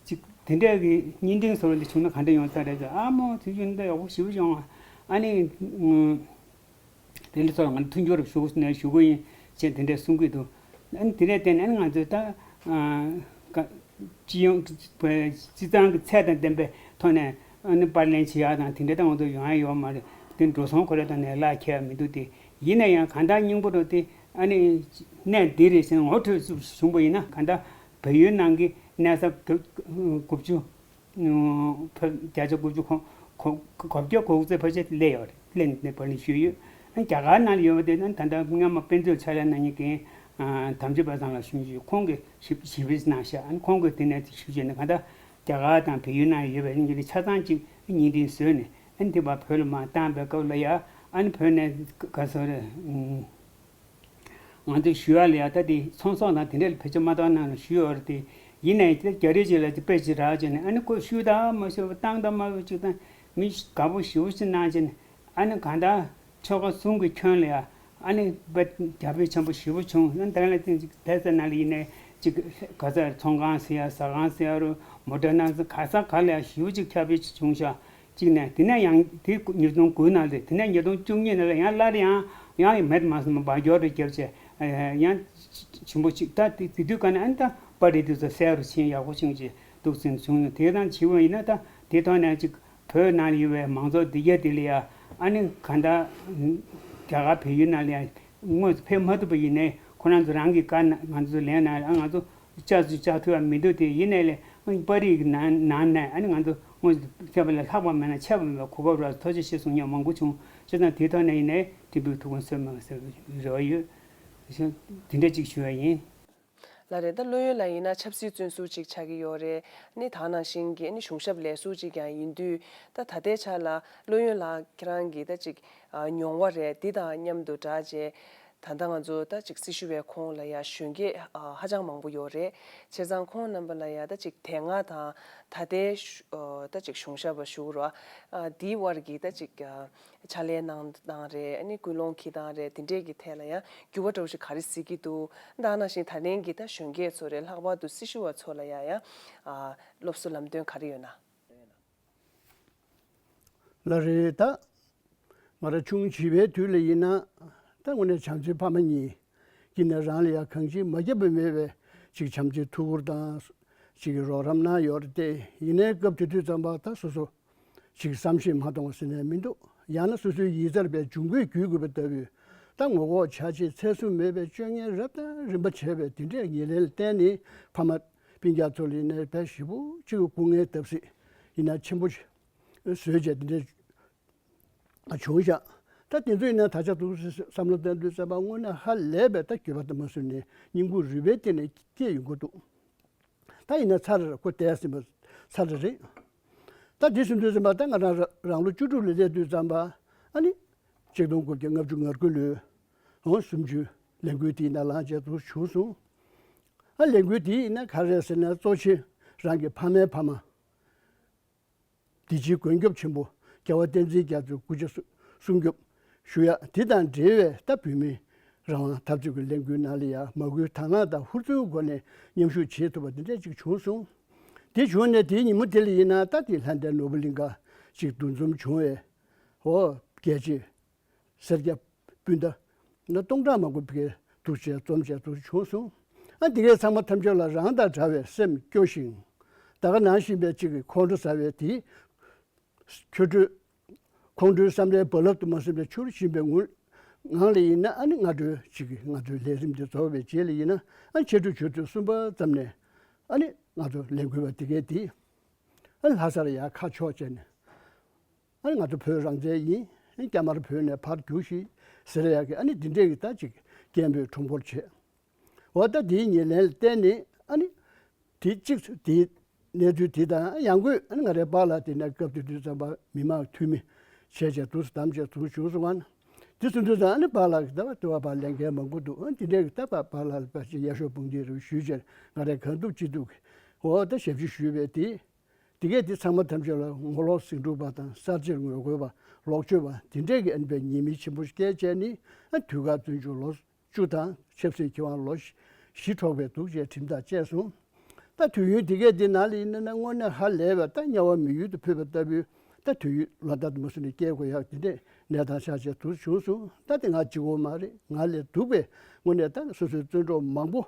ཅིག་དེ་འདྲ་གི་བརྙན་འཕྲིན་བཟོ་འདྲ་བྱུང་ན་ག་འདྲ་ཡོང་ས་རེད་ཟེར། ཨ་མོ་དུས་རྒྱུན་འདི་ཡག་པོ་ཞེ་པོ་བྱུང་བ། ཨ་ནི་དེ་འདྲ་ཚོ་ང་མཐུན་འགྱུར་ཞུ་ནས་ཞུ་གི་ཡིན་ཅེས་དེ་འདྲ་གསུང་གི་འདུག་ཨ་ནི་དེ་འདྲ་བརྟེན་ནས་ཨ་ནི་ང་ཚོས་ད་ཨ་ཀ་སྤྱི་ཡོངས་སྤྱི་བཏང་གི་ཚད་དང་ལྡན་པའི་ཐོག་ནས་ཨ་ནི་པར་ལེན་བྱེད་ཡག་དང་དེ་འདྲ་ད་ང་ཚོ་ཡོང་ཡ་ཡོད་མ་རེད། དེ་འགྲོ་སོང་ཁོ་རང་ཐོག་ནས་གླ་འཁེལ་ཡ་མི་འདུག་དེ་ཡིན་ན་ཡང་གང་ལྟར་སྙིང་པོ་རུ་དེ་ཨ་ནི་གནས་འདི་རེད་ཟེར་ངོ་འཕྲོད་བྱུང་བ་ཡིན་ན་གང་ལྟར་བལ་ཡུལ་ནང་གི་གནས་ས་དགུ་བཅུ། ཕར་བརྒྱ་ཆ་དགུ་བཅུ་གོ་གོ་གོ་བརྒྱ་གོ་དགུ་ཙམ་ཕལ་ཆེར་སླེབས་ཡོད་རེད། སླེབས་ནས་བར་ནས་ཞུས་ཡོད། ཨ་རྒྱ་གར་ནང་ལ་ཡོད་པ་དེ་ནི་ད་ལྟ་སྔ་མ་དཔེ་མཛོད་ཕྱག་ལས་གནང་མཁན་གྱི་དམ་ཆོས་པ་ཚང་ལ་ཞུ་ཞུ་ཁོང་གིས་ཞིབ་ཞིབ་རེས་གནང་ཤག་ཨ་ནི་ཁོང་གིས་དེ་ནས་ཞུ་བྱས་ནས་གང་ལྟར་རྒྱ་གར་དང་བལ་ཡུལ་ནང་ཡོད་པའི་གཉིས་ཆ་ཚང་གཅིག་བརྙན་འཕྲིན་བཟོས་ནས་ཨ་ནི་དེ་བར་བོད་ལ་མར་བཏང་པའི་སྐབས་ལ་ཡ་ཨ་ནི་བོད་ནས་ག་ཚོད་རེད། ང་ཚོས་ཞུ་ཡ་ལ་ཡ་ད་དེ་ཚོང་ཟོག་དང་དེ་འདྲ་ལ་བེད་སྤྱོད་མ་གཏོང་གནང་ཞུ་ཡོད་རེད་དེ། ཡིན་ནའི་དེ་རྒྱ་རིགས་ཅིག་ལ་དེ་དཔེ་ཅིག་རག་བྱས་ནས་ཨ་ནི་ཁོས་ཞུ་དང་མ་ཞུ་བ་བཏང་དང་མ་བཏང་ཅིག་དང་མི་དགའ་པོ་ཞེ་པོ་ཅིག་གནང་བྱས་ནས་ཨ་ནི་གང་ལྟར་ཆོལ་ཁ་གསུམ་གྱི་ཁྱོན་ལ་ཡ་ཨ་ནི་དཔེ་རྒྱ་བོད་ཆེན་པོ་ཞེ་པོ་བྱུང་། ཨ་ནི་དེ་ལ་བརྟེན་ཅིག་དེ་ཚོ་ནང་ལ་ཡིན་ནའི་ཅིག་ག་ཚོད་ཚོང་ཁང་ཟེར་ཡ་ཟ་ཁང་ཟེར་ཡ་རུ་མོ་ཊ་ནང་ག་ས་ག་ལ་ཡ་ཞེ་པོ་ཅིག་ཁྱབ་སྤེལ་ཅིག་བྱུང་ཤག་གཅིག་ནས་དེ་ནས་ཡང་དེ་ཉིས་སྟོང་དགུ་ནང་རེད། དེ་ནས་ཉིས་སྟོང་བཅུ་གཉིས་ནང་ལ་ཡང་སླར་ཡང་ཡང་མེད་མ་སོང་བ་འགྱུར་རེ་བརྒྱབ་བྱས་ཡང་ཆེན་པོ་གཅིག་ད་དེ་དེ་དུས་ག་ནས་ཨ་ནི་ད་པར་རིས་དེ་ཚོ་གསལ་རུ་ཕྱིན་ཡག་པོ་ཕྱིན་གྱི་འདུག་ཟེར་བྱུང་ནས། དེ་དང་བྱིས་པ་ཡིན་ན་ད་དེ་ཐོག་ནས་ཅིག་བོད་ནང་ཡོད་པའི་མང་ཚོགས་འདི་གས་དེ་ལ་ཡ་ཨ་ནི་ག་ད་རྒྱ་གར་བལ་ཡུལ་ནང་ལ་ཡ་དངོས་སུ་ཕེབས་མ་ཐུབ་པ་ཡིན་ནའི་ཁོ་རང་ཚོ་རང་གི་བཀའ་ང་ཚོ་ལན་ནང་ཨ་ང་ཚོ་ལྕགས་ཚུལ་ལྕགས་ཐུབ་པ་མི་འདུག་དེ་ཡིན་ནའི་ལས་པར་རིས་ཀྱི་ནང་ནང་ནས་ཨ་ནི་ང་ཚོ་དངོས་སུ་ཕེབས་པ་ལས་ལྷག་པ་མེད་ན་ཆད་པ་མེད་པའི་གོ་སྐབས་རག་ཐུགས་རྗེ་ཆེ་གསུང་མཁན་མང་པོ་བྱུང་། བྱས་ཙང་དེའི་ཐོག་ནས་ཡིན་ནའི་ཀྲི་པུའི་ཐུགས་དགོངས་གསོལ་མ་ཟེར་བའི་རེ་བ་ཡོད། དེ་འདྲ་ཅིག་ཞུ་བ་ཡིན། ལགས་རེད། ད་བློ་ཡོན་ལགས་ཡིན་ན་ཆབ་སྲིད་བཙོན་ཟུར་ཅིག་ཆགས་ཀྱི་ཡོད་རེད། ཨ་ནི་ད་ནང་བཞིན་གྱི་ཨ་ནི་གཞུང་ཞབས་ལས་ཟུར་ཅིག་ཀྱང་ཡིན་དུས། ད་ད་ལྟའི་ཆ་ལ་བློ་ཡོན་ལགས་ཁྱེད་རང་གི་ད་ཅིག་ཨ་མྱོང་བ་རེད། འདི་དང་མཉམ་དུ་སྦྲགས་བྱས། ད་ལྟ་ང་ཚོ་ད་ཅིག་སྲི་ཞུ་བའི་ཁོངས་ལ་ཡ་གཞོན་སྐྱེས་ཨ་ཧ་ཅང་མང་པོ་ཡོད་རེད། བྱས་ཙང་ཁོང་རྣམ་པ་ལ་ཡ་ད་ཅིག་དེ་སྔ་དང་ད་ལྟའི་ཨ་ད་ཅིག་གཞུང་ཞབས་པ་ཞུ་རོགས་ཨ་འདིའི་དབར་གྱི་ད་ཅིག་ཨ་ཕྱག་ལས་གནང་སྟངས་རེད། ཨ་ནི་ཀུན་སློང་འཁྱེར་སྟངས་རེད། དེ་འདྲས་ཀྱི་ཐད་ལ་ཡང་འགྱུར་བ་འདྲ་བོ་ཞིག་ག་རེ་གཟིགས་ཀྱི་འདུག་ད་ནང་བཞིན་ད་ལན་གྱི་ད་གཞོན་སྐྱེས་ཚོ་རེད། ལྷག་པར་དུ་སྲི་ཞུ་བ་ཚོ་ལ་ཡང་ཡང་ཨ་སློབ་གསོ་ལམ་སྟོན་ག་རེ་ཡོད་ན། ལགས་རེད། ད་ང་རང་ཆུང་བྱིས་པའི་དུས་ལ་ཡིན་ན་ད་དངོས་གནས་བྱམས་བརྩེའི་ཕ་མ་གཉིས་ཀྱིས་ནི་རང་ལ་ཡང་གང་ཅི་མ་བརྒྱབ་པ་མེད་པའི་ཅིག་བྱམས་བརྩེའི་ཐུགས་ཁུར་དང་ཅིག་གི་རོགས་རམ་གནང་ཡོད་རེད་དེ། ཡིན་ནའི་སྐབས་དེ་དུས་ཙམ་པ་ད་སོ་སོ་ཅིག་བསམ་ཤེས་མ་གཏོང་བ་ཟེར་ནས་མི་འདུག་ཡང་ན་སོ་སོའི་ཡིད་གཟར་བའི་འབྱུང་ཁུངས་བརྒྱུད་དགོས་པ་ལྟ་བུའི་ད་ངོ་ལྐོག་བྱ་བྱེད་ཚད་བཟུང་མེད་པའི་སྤྱོད་ངན་རབ་དང་རིམ་པ་བྱས་པའི་དེ་འདྲའི་ཉེར་ལེན་ལ་བརྟེན་ནས་ཕ་མ་སྤུན་ཀྱག་ཚོ་ལ་ཡིན་ནའི་དཔེ་ཞེ་པོ་ཅིག་སྐུ་ངལ་བཏབ་སྲིད། ཡིན་ན་ཆེན་པོ་བཟོས་བྱས་དེ་འདྲའི་བྱུང་ཤག་ད་དེ་ཚོ་ཡིན་ན་ད་ཆ་འདུག་སེ་བསམ་བློ་བཏང་དུས་ཙམ་པ་དངོས་གནས་ཧ་ལས་པའི་ད་འགྱོད་པ་དང་མ་བཟོད་ནས་སྙིང་ཁུང་རུས་པའི་གཏིང་ནས་སྐྱེས་ཡོང་གི་འདུག་ད་ཡིན་ན་ཚར་རེ་ཁོ་བསྡད་ཟིན་པ་ཚར་རེ་རེད། ད་དེ་ཟིན་དུས་ཙམ་པ་ད་ང་རང་རང་ལོ་བཅུ་དྲུག་ལ་སླེབས་དུས་ཙམ་པ་ཨ་ནི་ཆིག་སྟོང་དགུ་བརྒྱ་ལྔ་བཅུ་ང་དགུ་ལོའི་ཧོ་སུམ་ཅུ་ལས་འགུལ་དེའི་ནང་ལངས་བྱས་འདུག་བྱུང་སོང་། ཨ་ལས་འགུལ་དེ་ཡིན་ན་ག་རེ་ཟེར་ན་གཙོ་ཆེ་རང་གི་ཕ་མའི་ཕ་མ། དེ་ཕྱིའི་མགོན་སྐྱོབ་ཆེན་པོ་རྒྱལ་བ་བསྟན་འཛིན་རྒྱ་མཚོའི་སྐུ་ཕྱྭ་སྲུང་སྐྱོབ་ཞུ་ཡ་དེ་དང་འབྲེལ་བའི་ད་བོད་མིའི་རང་དབང་འཐབ་རྩོད་ཀྱི་ལས་འགུལ་ནང་ལ་ཡ་མ་སྐུལ་དང་བླངས་དང་ཧུར་བརྩོན་སྒོ་ནས་མཉམ་ཞུགས་བྱེད་ཐུབ་པ་དེ་འདྲ་ཅིག་བྱུང་སོང་། དེ་བྱུང་ནས་དེའི་ཉིན་མོ་དེ་ལ་ཡིན་ན་ད་དེ་ལྷ་ལྡན་ནོར་བུ་གླིང་ག་ཅིག་འདུ་འཛོམས་བྱུང་བས་ཧོ་རྒྱལ་གཅེས། སེར་སྐྱ་སྤུན་ཟླ་ན་སྟོང་ཕྲག་མང་པོ་ཕ་གིར་འདུ་བྱས་འཛོམས་བྱས་འདུ་བྱུང་སོང་། ཨ་འདི་གའི་ཚང་མ་ཐམས་ཅད་ལ་རང་དང་འདྲ་བའི་སེམས་སྐྱོ་ཞིང་། ད་ག་ནང་བཞིན་པའི་གཅིག་གི་ཁོང་ཁྲོ་ཟ་བའི་དེའི་ཆོ་འཕྲུལ་ཁོང་ཁྲོའི་བསམ་བློའི་རྦ་རླབས་དུ་མ་སེམས་པའི་འཕྱུར་བཞིན་པའི་ངུ་ངང་ལ་ཡིན་ན་ཨ་ནི་སྔ་དྲོའི་གཅིག་གི་ང་ཚོའི་ལས་རིམ་འདི་རྫོགས་པའི་རྗེས་ལ་ཡིན་ན་ཨ་ནི་ཕྱི་དྲོ་ཆུ་ཚོད་གསུམ་པ་ཙམ་ནས་ཨ་ནི་ང་ཚོ་ལས་འགུལ་བ་འདི་གའི་དེ་ཨ་ནི་ལྷ་སར་ཡར་ཁ་ཕྱོགས་བྱས་ནས། ཨ་ནི་ང་ཚོ་བོད་རང་བཙན་ཡིན། སྐྱ་དམར་བོད་ནས་ཕར་རྒྱུགས་ཤིག་ཟེར་ཡག་གི་ཨ་ནི་འདི་འདྲས་ཀྱི་ད་ཅིག་སྐད་འབོད་ཁྲོམ་སྐོར་བྱས། འོ་ད་དེའི་ཉེར་ལེན་ལ་བརྟེན་ནས་ཨ་ནི་དེ་གཅིག་དེའི་གནས་ཚུལ་དེ་དང་ཡང་སྒོས་ཨ་ནི་ང་རའི་པཱ་ལགས་དེ་ནས་སྐབས་དེ་དུས་ཙམ་པ་མི་མང་འཐུས་མི་བྱས་བྱས་འདུག་སེ་བདམས་བྱས་འདུག་བྱུང་སོང་ང་ན། དེ་ཚོ་འདུག་ཙང་ཨ་ནི་པཱ་ལགས་ཀྱི་ད་བ་དེ་བ་ཕར་ལས་འགན་མང་པོ་འདུག་ཨ་ནི་དེ་འདྲས་ཀྱི་ད་བ་པཱ་ལགས་ལ་པ་ཅིག་ཡ་ཤོ་བུང་འདི་རུ་ཞུས་བྱས་ང་རའི་གང་ཐུབ་ཅི་ཐུབ་ཀྱི་འོ་ད་ཞབས་ཕྱི་ཞུས་པས་དེ། དེ་གས་དེ་ཚང་མ་ཐམས་ཅད་ལ་ངོ་ལོག་ཟིང་འཁྲུག་པ་དང་གསར་བརྗེར་ངོ་རྒོལ་བ་ལོག་སྤྱོད་པ་དེ་འདྲས་ཀྱི་ཨན་པའི་ཉེས་མིང་ཆེན་པོ་སྐྱེལ་བྱས་ནི་ཨ་དུས་བཀག་བཙོན་འཇུག་ལོ་བཅུ་དང་ཆབ་སྲིད་ཁེ་དབང་ལོ་བཞི་འཕྲོག་པའི་འདུག་ཅེས་ཁྲིམས་ཐག་བཅད་སོང་། ད་དུས་ཡུན་དེ་གས་དེ་ནང་ལ་ཡིན་ན་ན་དངོས་གནས་ཧ་ལས་པ་ད་དམྱལ་བ་མི་ཡུལ་དུ་ཕུད་པ་ལྟ་བུའི་ད་དུས་ཡུན་ལོ་ཟླ་དུ་མ་སོང་ནས་སྐྱེལ་དགོས་ཡག་དེ་འདྲས་གནས་སྟངས་ཆགས་བྱས་འདུག་བྱུང་སོང་། ད་དེ་ང་གཅིག་པོ་མ་རེད། ང་ལས་སྡུག་པའི་དངོས་གནས་ད་སོ་སོའི་བཙོན་གྲོགས་མང་པོ།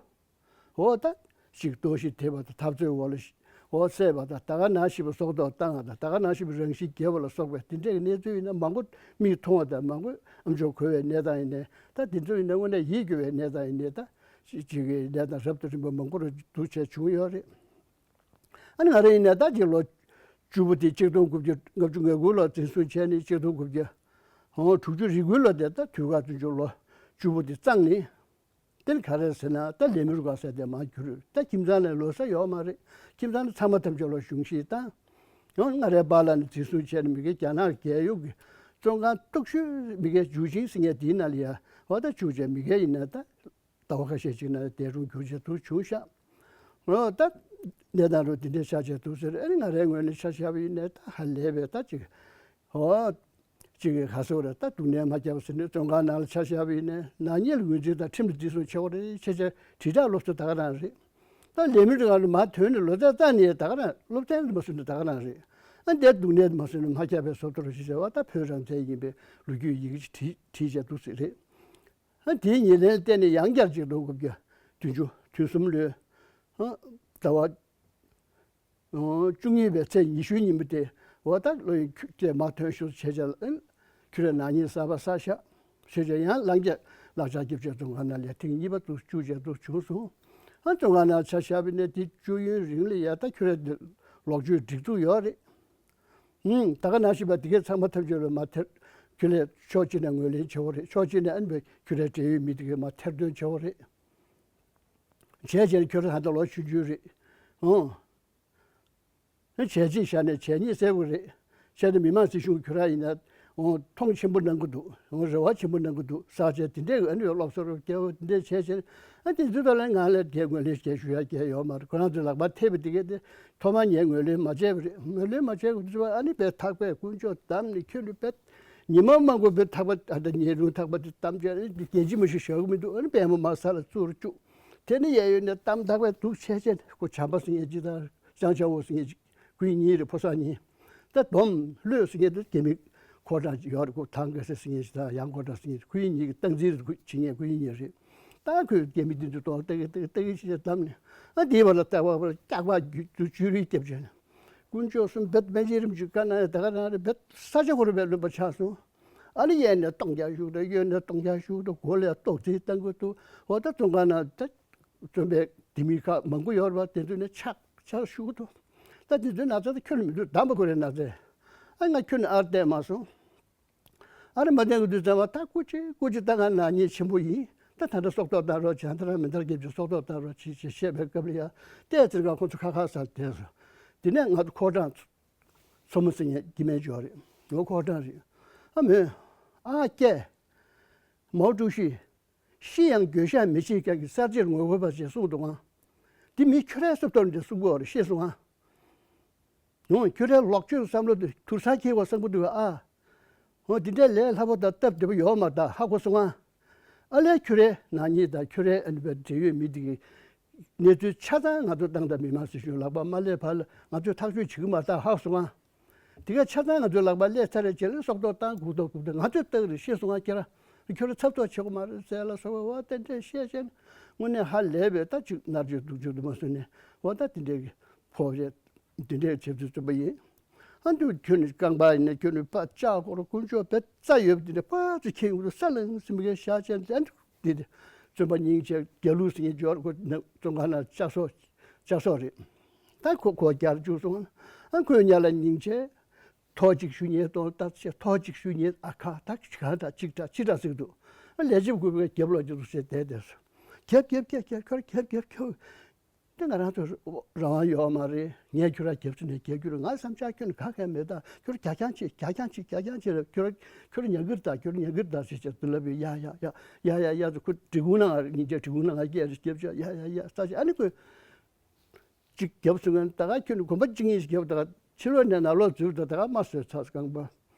འོ་ད་ཅིག་གཏོར་བཤིག་ཐེབས་པ་དང་འཐབ་རྩོད་འོག་ལ་འོ་བསད་པ་དང་ད་ག་ནང་བཞིན་པའི་སྲོག་ཐོག་བཏང་བ་དང་ད་ག་ནང་བཞིན་པའི་རང་ཤི་རྒྱག་པ་ལ་སོགས་པའི་དེ་འདྲའི་གནས་ཚུལ་ཡིན་ན་མང་པོ་མིག་མཐོང་བ་དང་མང་པོ་ཨམ་ཅོག་གོ་བའི་གནས་སྟངས་ཡིན་ནའི་ད་དེ་ཚོ་ཡིན་ན་དངོས་གནས་ཡིད་སྐྱོ་བའི་གནས་སྟངས་ཡིན་ནའི་ད་ཅིག་གི་གནས་སྟངས་རབ་ཏུ་རིམ་པ་མང་པོ་རུ་འདུག་བྱས་བྱུང་ཡོད་རེད། ཨ་ནི་ང་རང་ཡིན་ནའི་ད་ཅིག་ལོ་བཅུ་པོ་དེ་ཆིག་སྟོང་དགུ་བརྒྱ་ལྔ་བཅུ་ང་དགུ་ལོ་འཛིན་བཟུང་བྱས་ནས་ཆིག་སྟོང་དགུ་བརྒྱ་ཧོ་དྲུག་ཅུ་རེ་དགུ་ལོ་དེ་ད་དུས་བཀག་བཙོན་འཇུག་ལོ་བཅུ་པོ་དེ་བརྩམས་ནས། དེ་ནི་ག་རེ་ཟེར་ན་ད་ལེ་མི་རུ་ག་ཟེར་དེ་མར་གྱུར། ད་ཁྱིམ་ཚང་ལ་ལོ་ས་ཡོད་མ་རེད། ཁྱིམ་ཚང་ནི་ཚང་མ་ཐམས་ཅད་ལོ་གཞུང་བཞེས་བཏང་། ཡང་ང་རའི་པཱ་ལགས་ནི་འཛིན་བཟུང་བྱས་ནས་མི་སྒེར་རྒྱ་ནག་རྒྱལ་ཡོངས་ཀྱི་བཙོན་ཁང་སྟོབས་ཤུགས་མི་སྒེར་འཇུ་ཆེན་ཟེར་མཁན་དེའི་ནང་ལ་ཡ་འོ་ད་བཅུག་བྱས་མི་སྒེར་ཡིན་ན་ད་ཟླ་བ་ཁ་ཤས་ཅིག་ནང་འདས་གྲོངས་གྱུར་བྱས་འདུག་བྱུང་ཤག་འོ་ད་གནས་སྟངས་རུ་དེ་འདྲའི་ཆགས་བྱས་འདུག་ཟེར། ཨ་ནི་ང་རའི་ངོས་ནས་ཆ་བཞག་པ་ཡིན་ནའི་ད་ཧ་ལས་པའི་ད་ཅིག་འོ། གཅིག་གིས་ག་ཟེར་བ་རེད། ད་སྡུག་བསྔལ་མ་བརྒྱབ་ཟེར་ནས་བཙོན་ཁང་ནང་ལ་ཆ་བཞག་པ་ཡིན་ནའི་ནག་ཉེས་ལ་ངོས་འཛིན་དང་ཁྲིམས་ལ་བརྩི་སྲུང་བྱེད་དགོས་རེད། ཁྱེད་ཅག་དྲིལ་བསྒྲགས་སློབ་གསོ་ད་ག་རང་རེད། ད་ལས་མི་འདྲ་ག་ལ་མ་ཐོན་ནས་ལོ་ཙཱ་རྩ་ནས་ད་ག་རང་སློབ་ཚན་ལ་མ་སོན་ནས་ད་ག་རང་རེད། ཨ་འདས་སྡུག་བསྔལ་མ་སོན་ནས་མ་བརྒྱབ་པའི་བཟོ་ལྟ་རུ་ཞིག་བྱས་པ་ད་བོད་རང་བཙན་ཡིན་པའི་ལོ་རྒྱུས་ཡི་གེ་ཅིག་བྲིས་བྲིས་བྱས་འདུག་ཟེར་རེད། ཨ་དེའི་ཉེར་ལེན་བརྟེན་ནས་ཡང་བསྐྱར་ཆིག་སྟོང་དགུ་བརྒྱ་བདུན་ཅུ་དོན་གསུམ་ལོའི་ཨ་ཟླ་བ། བཅུ་གཉིས་པའི་ཚེས་ཉི་ཤུའི་ཉིན་མོ་དེ་འོ་ད་བློ་ཡི་ཁྱོད་ཀྱིས་མ་ཐོན་ཤོག་བྱས་བྱས་ཨིན། ཁྱོད་རའི་ནག་ཉེས་གསར་པ་བསགས་ཤག་བྱས་བྱས་ཡང་ལངས་རྒྱ་ལག་ཆ་རྒྱབ་བྱས་བཙོན་ཁང་ནང་ལས་ཐེངས་གཉིས་པ་དུ་བཅུག་བྱས་དུ་བྱུང་སོང་། ཨ་བཙོན་ཁང་ནང་ཆ་བཞག་པ་ཡིན་ན་དེ་བཅུ་ཡུན་རིང་ལ་ཡ་ད་ཁྱོད་རའི་ལོག་སྤྱོད་སྒྲིག་འཛུགས་ཡོད་རེད། ཨུམ་ད་ག་ནང་བཞིན་པ་དེ་གས་ཚང་མ་ཐམས་ཅད་ལ་མ་ཐེར་ཁྱོད་ལས་ཕྱོགས་གཅིག་ནས་ངོས་ལེན་བྱེད་དགོས་རེད། ཕྱོགས་གཅིག་ནས་ཨ་ནི་ཁྱོད་རའི་འབྲེལ་ཡོད་མི་དེ་གས་མ་ཐེར་འདོན་བྱེད་དགོས་རེད། བྱས་བྱས་ཁྱོད་ར་ད་ལྟ་ལོ་ཆུང་ཆུང་རེད། ཨོ། བྱས་རྗེས་བཞག་ནས་བྱས་ཉེས་སེལ་དགོས་རེད། བྱས་ཏེ་མི་མང་སྲིད་གཞུང་ཁྱོད་ར་ཡིན་ན་ཨོ་མཐོང་ཆེན་པོ་གནང་གི་འདུག་ཨོ་རེ་བ་ཆེན་པོ་གནང་གི་འདུག་ཟེར་བྱས་དེ་འདྲས་ཨ་ནི་སློབ་གསོ་རོགས་སྐྱེ་བོ་དེ་འདྲས་བྱས་བྱས་ཨ་དེ་ཚོ་ད་ལན་ང་ལ་རྒྱལ་ངོས་ལེན་བྱས་ཞུ་ཡ་རྒྱལ་ཡོད་མ་རེད། ཁོ་རང་ཚོའི་ལག་པར་ཐེབས་པ་དེ་གས་དེ་ཐོག་མར་ངས་ངོས་ལེན་མ་བྱས་པ་རེད། ངོས་ལེན་མ་བྱས་པ་དེ་ཚོ་ཨ་ནི་བས་ཐག་པས་དཀོན་མཆོག་བདམས་ནས་ཁྱོད་ལ་བས། ཉི་མ་མང་པོ་བས་ཐག་པ་ཨ་ད་ཉེ་རུང་ཐག་པ་དེ་གཏམ་བྱས་རྒྱལ་སྤྱི་མི་ཞིག་བཞག་གི་མི་འདུག་ཨ་ནི་པད་མོ་མ་ས་ལ་བཙུགས་རུ་བཅུག་དེ་ནི་གཡས་གཡོན་ནས་གཏམ་ཐག་པས་འདུག་བྱས་བྱས་ཁོ་བྱམས་པ་ཟེར་མཁན་ཅིག་དང་ཅང་ཅའོ་ཟེར་མཁན་ཅིག་སྐུ་ཉིད་གཉིས་རེད། ཕོ་གསར་གཉིས་ད་སྡོམ་ལྷོད་ཟེར་མཁན་དེ་རྒྱ་མི་ཁོ་གྲངས་ཅིག་ཡོད་རེད། ཁོ་ཐང་ག་སེ་ཟེར་མཁན་ཅིག་དང་ཡང་ཁོ་གྲངས་ཟེར་མཁན་ཅིག་སྐུ་ཉིད་གཉིས་ཀྱི་སྟངས་འཛིན་རེད། ཁོ་བྱེད་མཁན་སྐུ་ཉིད་གཉིས་རེད། ད་ཁོས་རྒྱ་མི་དེ་ཚོ་ཏོག་ཏག་ཏག་ཏག་ཅིག་བདམས་ནས་ཨ་དེའི་བར་ལ་ལྟ་བ་བར་སྐྱག་པ་རྒྱུ་རྒྱུ་ཅུ་རིས་བརྒྱབ་བྱས་ནས། དཀོན་མཆོག་གསུམ་བེད་མེད་ཅིག་རིམ་གྱིས་དཀའ་ན་ཡང་ད་ག་རང་རེ་བེད་ས་ཆ་ཁོ་རེ་བེད་ལོན་པ་ཆགས་སོང་། ཨ་ནི་ཡས་ནས་སྟོང་རྒྱག་ཞུགས་དང་གཡོན་ནས་སྟོང་རྒྱག་ཞུགས་དང་སྒོ་ལས་ལྟོགས་ཚིག་བཏང་གི་འདུག་འོ་ད་བཙོན་ཁང་ནང་ད་བཙོན་པའི་ལྡེ་མིག་ཁག་མང་པོ་ཡོད་རེད་པ། དེ་ཚོ་ནས་ཆག་ཆག་ཞུགས་འདུག་ད་དེ་ཚོའི་ན་ཚ་ད་ཁྱོན་ནས་མི་འདུག་དམ་པ་ཁོ་རའི་ན་ཚ། ཨ་ང་ཁྱོན་ནས་ཨར་བསྟན་མ་སོང་། ཨ་རེ་མ་བསྟན་གི་དུས་ཙམ་པ་ད་སྐུ་མཁྱེན་སྐུ་མཁྱེན་ད་ང་ནག་ཉེས་ཆེན་པོ་ཡིན། ད་ད་ལྟ་སྲོག་ཐོག་བཏང་རོགས་བྱས། ད་རང་མི་འདར་རྒྱབ་ཀྱི་སྲོག་ཐོག་བཏང་རོགས་བྱེད་ཅེས་བཤད་པའི་སྐབས་ལ་ཡ་བལྟས་ཚེ་ང་ཁོ་ཚོ་ཁ་ཁ་ཟ་བསྡད་སོང་། དེ་ནས་ང་ཚོ་ཁོ་གྲངས་མཚོ་མོ་སེང་གེ་སྐྱེ་དམན་འབྱོར་རེད། ངོ་ཁོ་གྲངས་རེད། ཨ་མོས། ཨ་ཀྱེ། མའོ་ཀྲུའུ་ཞི། ཤི་ཡང་འགྱོད་བཤགས་མི་བྱེད་མཁན་གྱི་གསར་བརྗེར་ངོ་རྒོལ་བ་ཞེས་གསུངས་འདུག་ཨང་། འདི་མི་ཁྱོད་རའི་སྲོག་ཐོག་ནས་གསུང་གི་ཡོད་རེད། ཤེས་སོང་ཨང་། ཡང་ཁྱོད་རའི་ལོག་སྤྱོད་བསམ་བློ་དེ་དུར་ས་འཁྱེར་བ་བསམ་གི་འདུག་ཨ། འོ་འདི་འདྲའི་ལས་སླ་པོ་དང་སྟབས་བདེ་པོ་ཡོད་མ་རེད། ད་ཧ་གོ་སོང་ཨ། ཨ་ལས་ཁྱོད་རའི་ནག་ཉེས་དང་ཁྱོད་རའི་ཨ་ནི་པའི་འབྲེལ་ཡོད་མི་དེ་གི་གནས་ཚུལ་ཆ་ཚང་ང་ཚོ་ཏང་དང་མི་དམངས་སྲིད་གཞུང་ལག་པ་མ་སླེབས་བར་ལ་ང་ཚོས་ཐག་གཅོད་བྱེད་ཀྱི་མ་རེད། ད་ཧ་གོ་སོང་ཨ། དེ་ག་ཆ་ཚང་ང་ཚོའི་ལག་པ་སླེབས་ཚར་རེད་བྱས་ལ་སྲོག་ཐོག་བཏང་སྒུག་ཐོག་སྒུག་ཐོག་ང་ཚོས་བཏང་རེད། ཤེས་སོང་ང་ཁྱེད་རང་ཁྱོད་རང་ཚབ་ཐོག་བྱེད་དགོས་མ་རེད་ཟེར་ལ་སོགས་པ་བ་དེ་འདྲས་བཤད་བྱས་ནས་དངོས་གནས་ཧ་ལས་པའི་ད་ཅིག་མནར་གཅོད་སྡུག་གཅོད་དུ་མ་སོང་ནས་བ་ད་དེ་འདྲས་ཀྱི་ཕོག་རེད། དེ་འདྲས་བྱེད་དུ་བརྩོན་པ་ཡིན། ཨ་འདུག་ཁྱོད་ནི་རྐང་པ་ཡིན་ན་ཁྱོད་ནི་ཕ་ལྕགས་སྒོར་དཀོན་མཆོག་བེ་རྩ་ཡོད་པ་དེ་འདྲས་ཕར་ཚུར་ཁྱེར་ཡོང་དུ་ས་ལངས་སེམས་ཀྱི་ཤ་ཅན་དེ་འདྲས་དེ་བརྩོན་པ་སྙིང་རྗེ་རྒྱལ་ལུགས་སེང་གེ་འབྱོར་ཁོ་ནི་བཙོན་ཁང་ན་ལྕགས་སོ་ལྕགས་སོ་རེད། ད་ཁོ་ཁོ་རྒྱལ་བཅུག་སོང་། ཨ་ཁོའི་ཉ་ལ་སྙིང་རྗེ། ཐོག་གཅིག་ཞུ་ཉེས་གཏོང་ལྟ་ཆེ། ཐོག་གཅིག་ཞུ་ཉེས་ཨ་ཁ་ད་ག་ད་གཅིག་ད་གཅིག་ད་ཟེར་འདུག་ཨ་ལས་བྱེད་དགོས་པའི་རྒྱབ་ལོག་རྒྱབ་ཏུ་བྱས་བསྡད་བསྡད་སོང་། རྒྱབ་རྒྱབ་རྒྱབ་རྒྱབ་ཁྱོད་རྒྱབ་རྒྱབ་ཁྱོད། དེ་ང་རང་ཚོ་རང་དབང་ཡོད་མ་རེད། ངས་ཁྱོད་རང་རྒྱབ་ཚུལ་ནས་རྒྱབ་རྒྱུ་རེད། ང་བསམ་འཆར་ཁྱོད་ནས་ག་གས་མེད། ད་ཁྱོད་རྒྱ་རྐྱང་བྱེད་རྒྱ་རྐྱང་བྱེད་རྒྱ་རྐྱང་བྱེད་ལ་ཁྱོད་ཁྱོད་ཉན་གི་རེད། ད་ཁྱོད་ཉན་གི་རེད། ད་ཟེར་བྱས་དུ་ལབ་པའི་ཡ་ཡ་ཡ་ཡ་ཡ་ཡ་ཚོ་ཁོ་འབྲི་གུང་ན་ང་ཉིན་རྒྱབ་འབྲི་གུང་ན་ང་སྐད་རེ་རྒྱབ་བྱས་ཡ་ཡ་ཡ་ས་ཆ་ཨ་ནི་ཁོས་ཅིག་རྒྱབ་སོང་ངན་ད་ག་ཁྱོད་ནས་གོམ་པ་གཅིག་གཉིས་ཤིག་རྒྱབ་ད་ག་ཕྱི་ལོགས་ནས་ནང་ལོགས་འཛུལ་ད་ད་ག་མ་བཟོད་ཚར་རྐང་པ།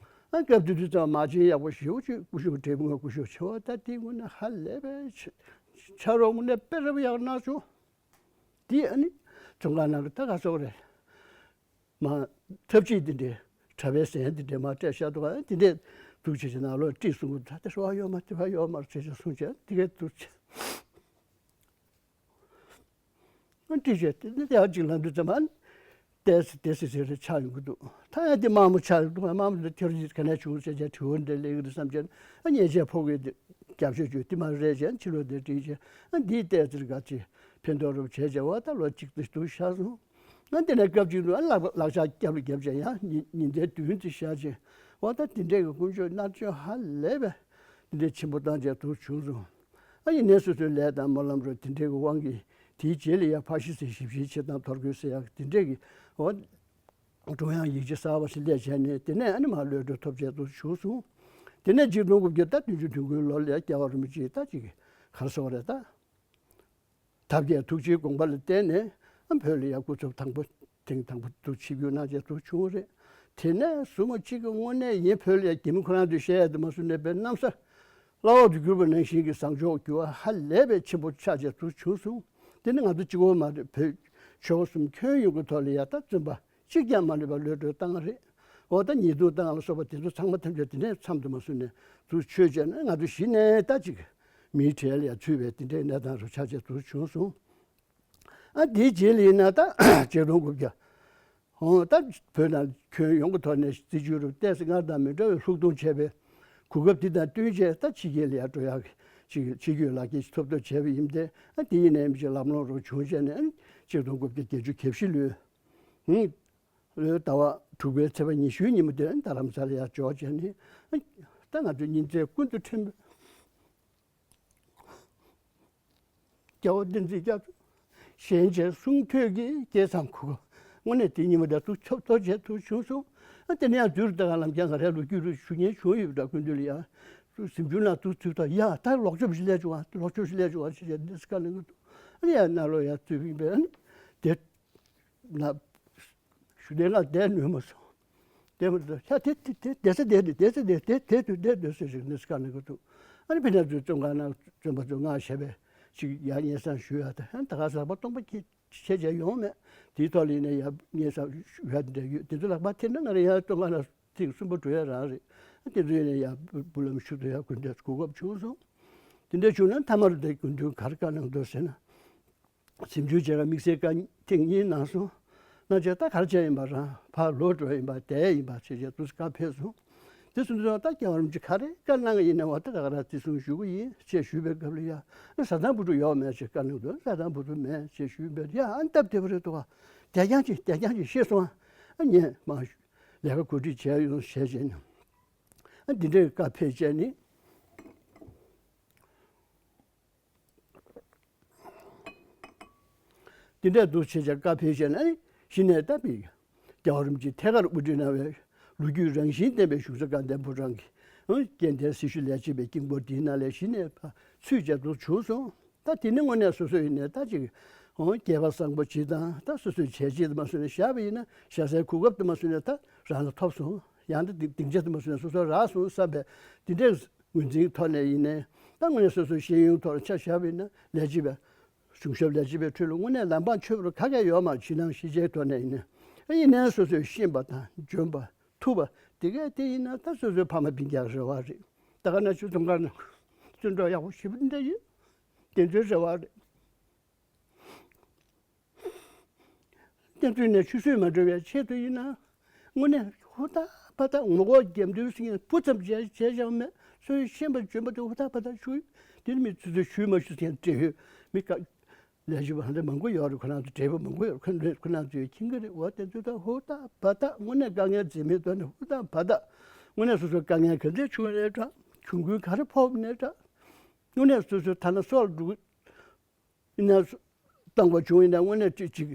ཨ་སྐབས་དེ་དུས་ཙམ་མ་བྱན་ཡག་པོ་ཞེ་པོ་ཅིག་སྐུ་ཞབས་འབྲས་སྤུངས་སྐུ་ཞབས་ཆེ་བ་ད་དེ་དངོས་གནས་ཧ་ལས་པའི་ཆ་ཆ་རོགས་དངོས་གནས་དཔེ་རབ་ཡག་གནང་བྱུང་། དེ་ཨ་ནི་བཙོན་ཁང་ནང་གི་ད་ག་སོག་རེད། མ་ཐབས་ཇུས་དེ་འདྲའི་གྲྭ་པའི་ཟན་དེ་འདྲའི་མ་སྤྲད་ཤ་འདུག་ཨ་དེ་འདྲའི་འདུག་བྱེད་ཀྱི་ནང་ལོགས་བཀྲིས་གསུང་གི་ད་དེ་ཧྲོ་བ་ཡོད་མ་དེ་བ་ཡོད་མ་རེད་ཟེར་ཅིག་གསུང་བྱས་དེ་གའི་འདུག་བྱེད། ཨ་འདྲི་བྱས་དེ་ནི་དེ་ཡང་གཅིག་ལ་འདུག་ཙམ་ཨ་ནི་ཏེས་ཏེས་ཟེར་རེ་ཆགས་ཡོང་གི་འདུག་ད་ཡང་དེ་དམར་མོ་ཆགས་ཡོང་འདུག་དམར་མོ་དེ་ཁྱོད་རིགས་ག་ནས་བྱུང་ཟེར་བྱས་དྲི་བ་འདྲ་སླེབས་ཀྱི་རེད་བསམ་བྱས་ཨ་ཉེས་ཆད་ཕོག་གི་འདུག་རྒྱབ་ཤོད་བཅུག་དེ་མ་རེད་བྱས་ཕྱི་ལོགས་དེ་བྲིས་བྱས་ཨ་འདིའི་ཏེས་ཟེར་ག་ཅིག་ཕན་ཐོགས་རུབ་བྱས་བྱས་བ་ད་ལོ་གཅིག་ཏུ་འདུག་ཤག་སོང་། ཨ་དེ་ནས་སྐབས་གཅིག་ཏུ་ཨ་ལག་ལག་ཆ་རྒྱབ་ལ་རྒྱབ་བྱས་ཡང་ཉིན་ཉིན་ཟླའི་བདུན་དུ་བཞག་བྱས་བ་ད་དེ་འདྲས་ཀྱི་དཀོན་མཆོག་མནར་གཅོད་ཧ་ལས་པས་དེ་འདྲས་ཆེན་པོ་བཏང་བྱས་འདུག་བྱུང་སོང་། ཨ་ཡིན་ནའི་སོ་སོའི་ལས་དང་སྨོན་ལམ་རུ་དེ་འདྲའི་གི་དབང་གིས་དེའི་རྗེས་ལ་ཡང་ཕ་ཤི་སའི་ཞིབ་བཤེར་བྱེད་སྟངས་ཐོར་རྒོལ་ཟེར་ཡག་དེ་འདྲའི་གི་འོ་ཀྲུང་དབྱང་ཡིག་ཆ་གསར་བ་ཞིག་སླེབས་བྱས་ནས་དེ་ནས་ཨ་ནི་མར་གློད་གྲོལ་ཐོབ་བྱས་འདུག་བྱུང་སོང་། དེ་ནས་གཅིག་སྟོང་དགུ་བརྒྱ་ད་བདུན་ཅུ་དོན་དགུའི་ལོ་ལ་ཡང་རྒྱལ་བ་རིན་པོ་ཆེས་ད་ཅིག་ག་རེ་ཟེར་དགོས་རེད་ད། ཐབས་མཁས་ཐུགས་རྗེའི་དགོངས་པ་ལ་བརྟེན་ནས་ཨ་བོད་ལ་ཡང་སྐུ་ཚབ་དང་པོ་ཐེངས་དང་པོ་དུ་ཆིབས་བསྒྱུར་གནང་བྱས་འདུག་བྱུང་བ་རེད། དེ་ནས་བཟུང་མ་གཅིག་གི་དངོས་གནས་ཡིན་བོད་ལ་ཡང་རྒྱ་མི་ཁོ་རང་ཚོས་བཤད་ཡ་དེ་མ་སུ་ནས་པའི་གནམ་ས་བླ་འོག་ཏུ་གྱུར་པ་ནང་བཞིན་གྱི་བཟང་ཕྱོགས་འགྱུར་བ་ཧ་ལས་པའི་ཆེན་པོ་ཆགས་བྱས་འདུག་བྱུང་སོང་། དེ་ནི་ང་ཚོ་གཅིག་པོ་མ་རེད། བོད་ཆོལ་ཁ་གསུམ་ཁྱོན་ཡོངས་ཀྱི་ཐོག་ལ་ཡ་ད་བཙུན་པ་གཅིག་ཀྱང་མ་ལུས་པ་གློད་གྲོལ་བཏང་བ་རེད། འོ་ད་ཉེས་རྡུང་བཏང་ལ་སོགས་པ་དེ་ཚོ་ཚང་མ་ཐམས་ཅད་དེ་ནས་མཚམས་དུ་མ་བཟུང་ནས་འདུག་ཆོས་བྱས་ན་ང་ཚོ་གཞི་ནས་ད་ཅིག་མིའི་གྲལ་ལ་ཡ་ཚུད་པའི་དེ་འདྲའི་གནས་སྟངས་རུ་ཆགས་བྱས་འདུག་བྱུང་སོང་། ཨ་དེའི་རྗེས་ལ་ཡིན་ན་ད་ཆིག་སྟོང་དགུ་བརྒྱ། ཧོ་ད་བོད་ནང་ཁྱོན་ཡོངས་ཀྱི་ཐོག་ནས་སྲིད་བྱུས་རུ་ཏོག་ཙམ་སྔར་དང་མི་འདྲ་བའི་ལྷུག་གཏོང་བྱས་པའི་གོ་སྐབས་འདི་དང་བསྟུན་བྱས་ད་ཕྱི་རྒྱལ་ལ་ཡར་འགྲོ་ཡག་གི་ཕྱི་ཕྱི་སྐྱོད་ལག་འཁྱེར་ཞིག་ཐོབ་ཐབས་བྱས་པ་ཡིན་ཏེ་ཨ་དེ་ཡིན་ནའི་མི་ཅིག་ལམ་ལྷོང་རུ་བྱུང་བྱས་ནས་ཨ་ཆིག་སྟོང་དགུ་བརྒྱ་བརྒྱད་ཅུ་གྱ་བཞི་ལོའི་ཧུང་ལོའི་ཟླ་བ་དྲུག་པའི་ཚེས་པ་ཉི་ཤུའི་ཉིན་མོ་དེར་རྡ་རམ་ས་ལ་ཡར་འབྱོར་བྱས་ནས་ཨ་ད་ང་ཚོའི་ཉིན་མཚན་ཀུན་ཏུ་ཕྲན་བུ། རྒྱལ་བ་བསྟན་འཛིན་རྒྱ་མཚོ་ཞལ་མཇལ་གསུང་ཐོས་ཀྱི་རྒྱལ་མཚམས་ཁུག། དངོས་གནས་དེ་ཉིན་མོ་དེ་ཐུགས་ཆོབ་ཐོར་བྱས་ཐུགས་བྱུང་སོང་། ཨ་དེ་ནས་ཡང་དུས་རུ་ད་ག་ལམ་རྒྱང་ག་རེ་ལོ་རྒྱུས་རུ་ཞུ་མཁན་བྱུང་ཡོད་པ་འདྲ། སྐུ་མདུན་ལ་ཡང་གཟིམ་ཆུང་ནང་དུ་ཚུད་ཐོག་ཡ་ད་ལོག་ཆོབ་ཞིག་སླེབས་བྱུང་བ་ལོག་ཆོབ་ཞིག་སླེབས་བྱུང་བ་ཞེས་བྱས་འདི་སྐད་གླེང་གི་འདུག་ཨ་ནི་ཡང་ནང་ལོགས་ཡར་ཚུད་པ་ཡིན་པས་ཨ་ནི་དེ། ན། ཞུ་དེ་ང་བསྡད་ནུས་མ་སོང་། བསྡད་མ་ཐུབ་ཤ་དེ་དེ་དེ་བསྡད་ས་བསྡད་དེ་བསྡད་ས་བསྡད་དེ་དུས་བསྡད་སྡོད་ཟེར་ཞིག་ནི་སྐར་ནི་གི་འདུག་ཨ་ནི་ཕི་ནས་ཚོས་བཙོན་ཁང་ནང་བཙོན་པ་ཚོས་ང་ཞེས་པའི་ཅིག་ཡར་སྙན་སེང་ཞུ་ཡ་དེ་ཨ་ནི་ད་ག་ཟག་པ་སྟོང་པ་ཁྱེད་ཆེ་ཆེ་ཡོང་མེད། དེའི་ཐོག་ལ་ཡིན་ནའི་ཡར་སྙན་སེང་ཞུ་ཡ་དེ་འདྲ་ཡོད། དེ་ཚོ་ལག་པ་ཐེབས་ན་ང་རང་ཡར་བཙོན་ཁང་ནང་ཐེངས་གསུམ་པ་འགྲོ་ཡ་རང་རེད། ཨ་དེ་ཚོ་ཡིན་ནའི་ཡར་འབུ་ལམ་ཞུ་ཐུབ་ཡ་དགོས་འདོད་གོ་སྐབས་བྱུང་སོང་། དེ་འདྲ་བྱུང་ན་མཐའ་མར་དེ་དགོས་འདུན་ག་རེ་བཀའ་གནང་འདུག་ཟེར་ན། གཟིམ་ཆུང་བྱས་ཀ་དམིགས་བསལ་བཀའ་ཐེངས་གཉིས་གནང་སོང་། གནང་བྱས་ད་ག་རེ་བྱས་ཡིན་པ་རང་ཕར་ལོག་འགྲོ་ཡིན་པ་བསྡད་ཡིན་པ་བྱས་བྱས་དུས་སུ་བཀའ་ཕེབས་སོང་། དེ་སོང་དུས་ད་རྒྱལ་བ་རིན་པོ་ཆེ་ག་རེ་བཀའ་གནང་གི་ཡིན་ན་བ་ད་ད་ག་རང་བརྩི་སྲུང་ཞུ་གི་ཡིན་ཅེས་ཞུས་པའི་སྐབས་ལ་ཡ་ཨ་ཟ་ཐང་བུ་ཕྲུག་ཡོད་མེད་ཅེས་བཀའ་གནང་འདུག་ཟ་ཐང་བུ་ཕྲུག་མེད་ཅེས་ཞུས་པས་ཡ་ཨ་སྟབས་བདེ་པོ་རེད་འདུག་ག་བསྡད་རྐྱང་ཅིག་བསྡད་རྐྱང་ཅིག་ཤེས་སོང་། ཨ་ངས་མ་ལས་ཀ་གོ་སྒྲིག་བྱས་ཡོང་བྱས་བྱས་ནས། ཨ་འདི་འདྲའི་བཀའ་ཕེབས་བྱས་ནས། དེ་འདྲ་འདུག་བྱས་བྱས་བཀའ་ཕེབས་བྱས་ན་ཨེ་གཞི་ནས་ད་བི་རྒྱལ་བ་རིན་པོ་ཆེ་ཐད་ཀར་དབུ་ཁྲིད་གནང་བའི་ལོ་རྒྱུས་རང་བཞིན་ལྡན་པའི་གཞུང་ས་དགའ་ལྡན་ཕོ་བྲང་གི་ཨང་སྐྱེ་ལྡན་སྲི་ཞུ་ལས་བྱེད་པའི་དཀྱིལ་འཁོར་དེའི་ནང་ལ་གཞི་ནས་ཕར་ཚུད་བྱས་འདུག་བྱུང་སོང་། ད་དེ་ནི་དངོས་གནས་སོ་སོ་ཡིན་ནས་ད་ཅིག་ཨང་སྐལ་པ་བཟང་པོ་ཅིག་དང་ད་སོ་སོའི་བྱས་རྗེས་དུ་མ་བཟུང་ནས་བཞག་པ་ཡིན་ན་བཞག་སའི་གོ་སྐབས་དུ་མ་བཟུང་ནས་ད་རང་ལ་ཐོབ་སོང་། ཡང་ད་སྡིངས་ཆ་དུ་མ་བཟུང་ནས་སོ་སོ་རག་སོང་བསམ་པའི་དེ་འདྲའི་ངོས་འཛིན་ཐོག་ནས་ཡིན་ནའི་ད་དངོས་གནས་སོ་སོའི་ཤེས་ཡོན་ཐོག་ལ་ཆ་བཞག་པ་ཡིན་ན་ལས་བྱེད་པའི་གཞུང་ཞབས་ལས་བྱེད་པའི་ཁྲོད་ལ་དངོས་གནས་ལམ་འཕང་ཆོད་པར་ག་གེ་ཡོད་མ་རེད། ཕྱི་ནང་ཤེས་བྱའི་ཐོག་ནས་ཡིན་ནའི་ཡིན་ནའི་སོ་སོས་ཤེས་པ་དང་འཇོན་པ་ཐུབ་པ་དེ་གས་དེ་ཡིན་ན་ད་སོ་སོའི་ཕ་མ་སྤུན་ཀྱག་རེ་བ་རེད། ད་ག་ན་ཆུ་འཛོམས་སྒར་ནང་བཙོན་གྲོགས་ཡག་པོ་ཞེ་པོ་འདྲ་ཡོད། དེ་ཚོའི་རེ་བ་རེད། བསྟན་འཛིན་ནས་ཆུད་ཟོས་མ་འགྲོ་བའི་ཆེད་དུ་ཡིན་ན། དངོས་གནས་ཧུར་ཐག་ཕར་ཐག་ངོ་ལྐོག་རྒྱབ་མདུན་སྲིང་སྤུ་ཙམ་བྱས་བྱས་ཀྱང་མེད། སོ་སོའི་ཤེས་པ་འཇོན་པ་དེ་ཧུར་ཐག་ཕར་ཐག་ཞུ། དེ་ནི་མི་ཚོ་ཚོས་ཞུས་མ་ཞུས་ཟེར་འབྲེལ་ཡོད་མི་དཀའ་ལས་བྱེད་པ་ཧ་ལས་མང་པོ་ཡོད་རེད། ཁོ་རང་ཚོ་བགྲེས་པོ་མང་པོ་ཡོད་རེད། ཁོ་ཚོས་ཁོ་རང་ཚོས་མཁྱེན་གྱི་རེད། འོ་དེ་ཚོ་ད་ཧུར་ཐག་ཕར་ཐག་དངོས་གནས་དཀའ་ངལ་འཛེམ་མེད་ཐོག་ནས་ཧུར་ཐག་ཕར་ཐག་དངོས་གནས་སོ་སོའི་དཀའ་ངལ་ག་ཚོད་བྱུང་ནའི་འདྲ། གྱོང་གུན་ག་རེ་ཕོག་ནའི་འདྲ། དངོས་གནས་སོ་སོའི་ཐ་ན་སྲོག་ལ་འགྲོ་གི་ཡིན་ན་བཏང་བ་བྱུང་ཡིན་ན་དངོས་གནས་ཅིག་ཅིག་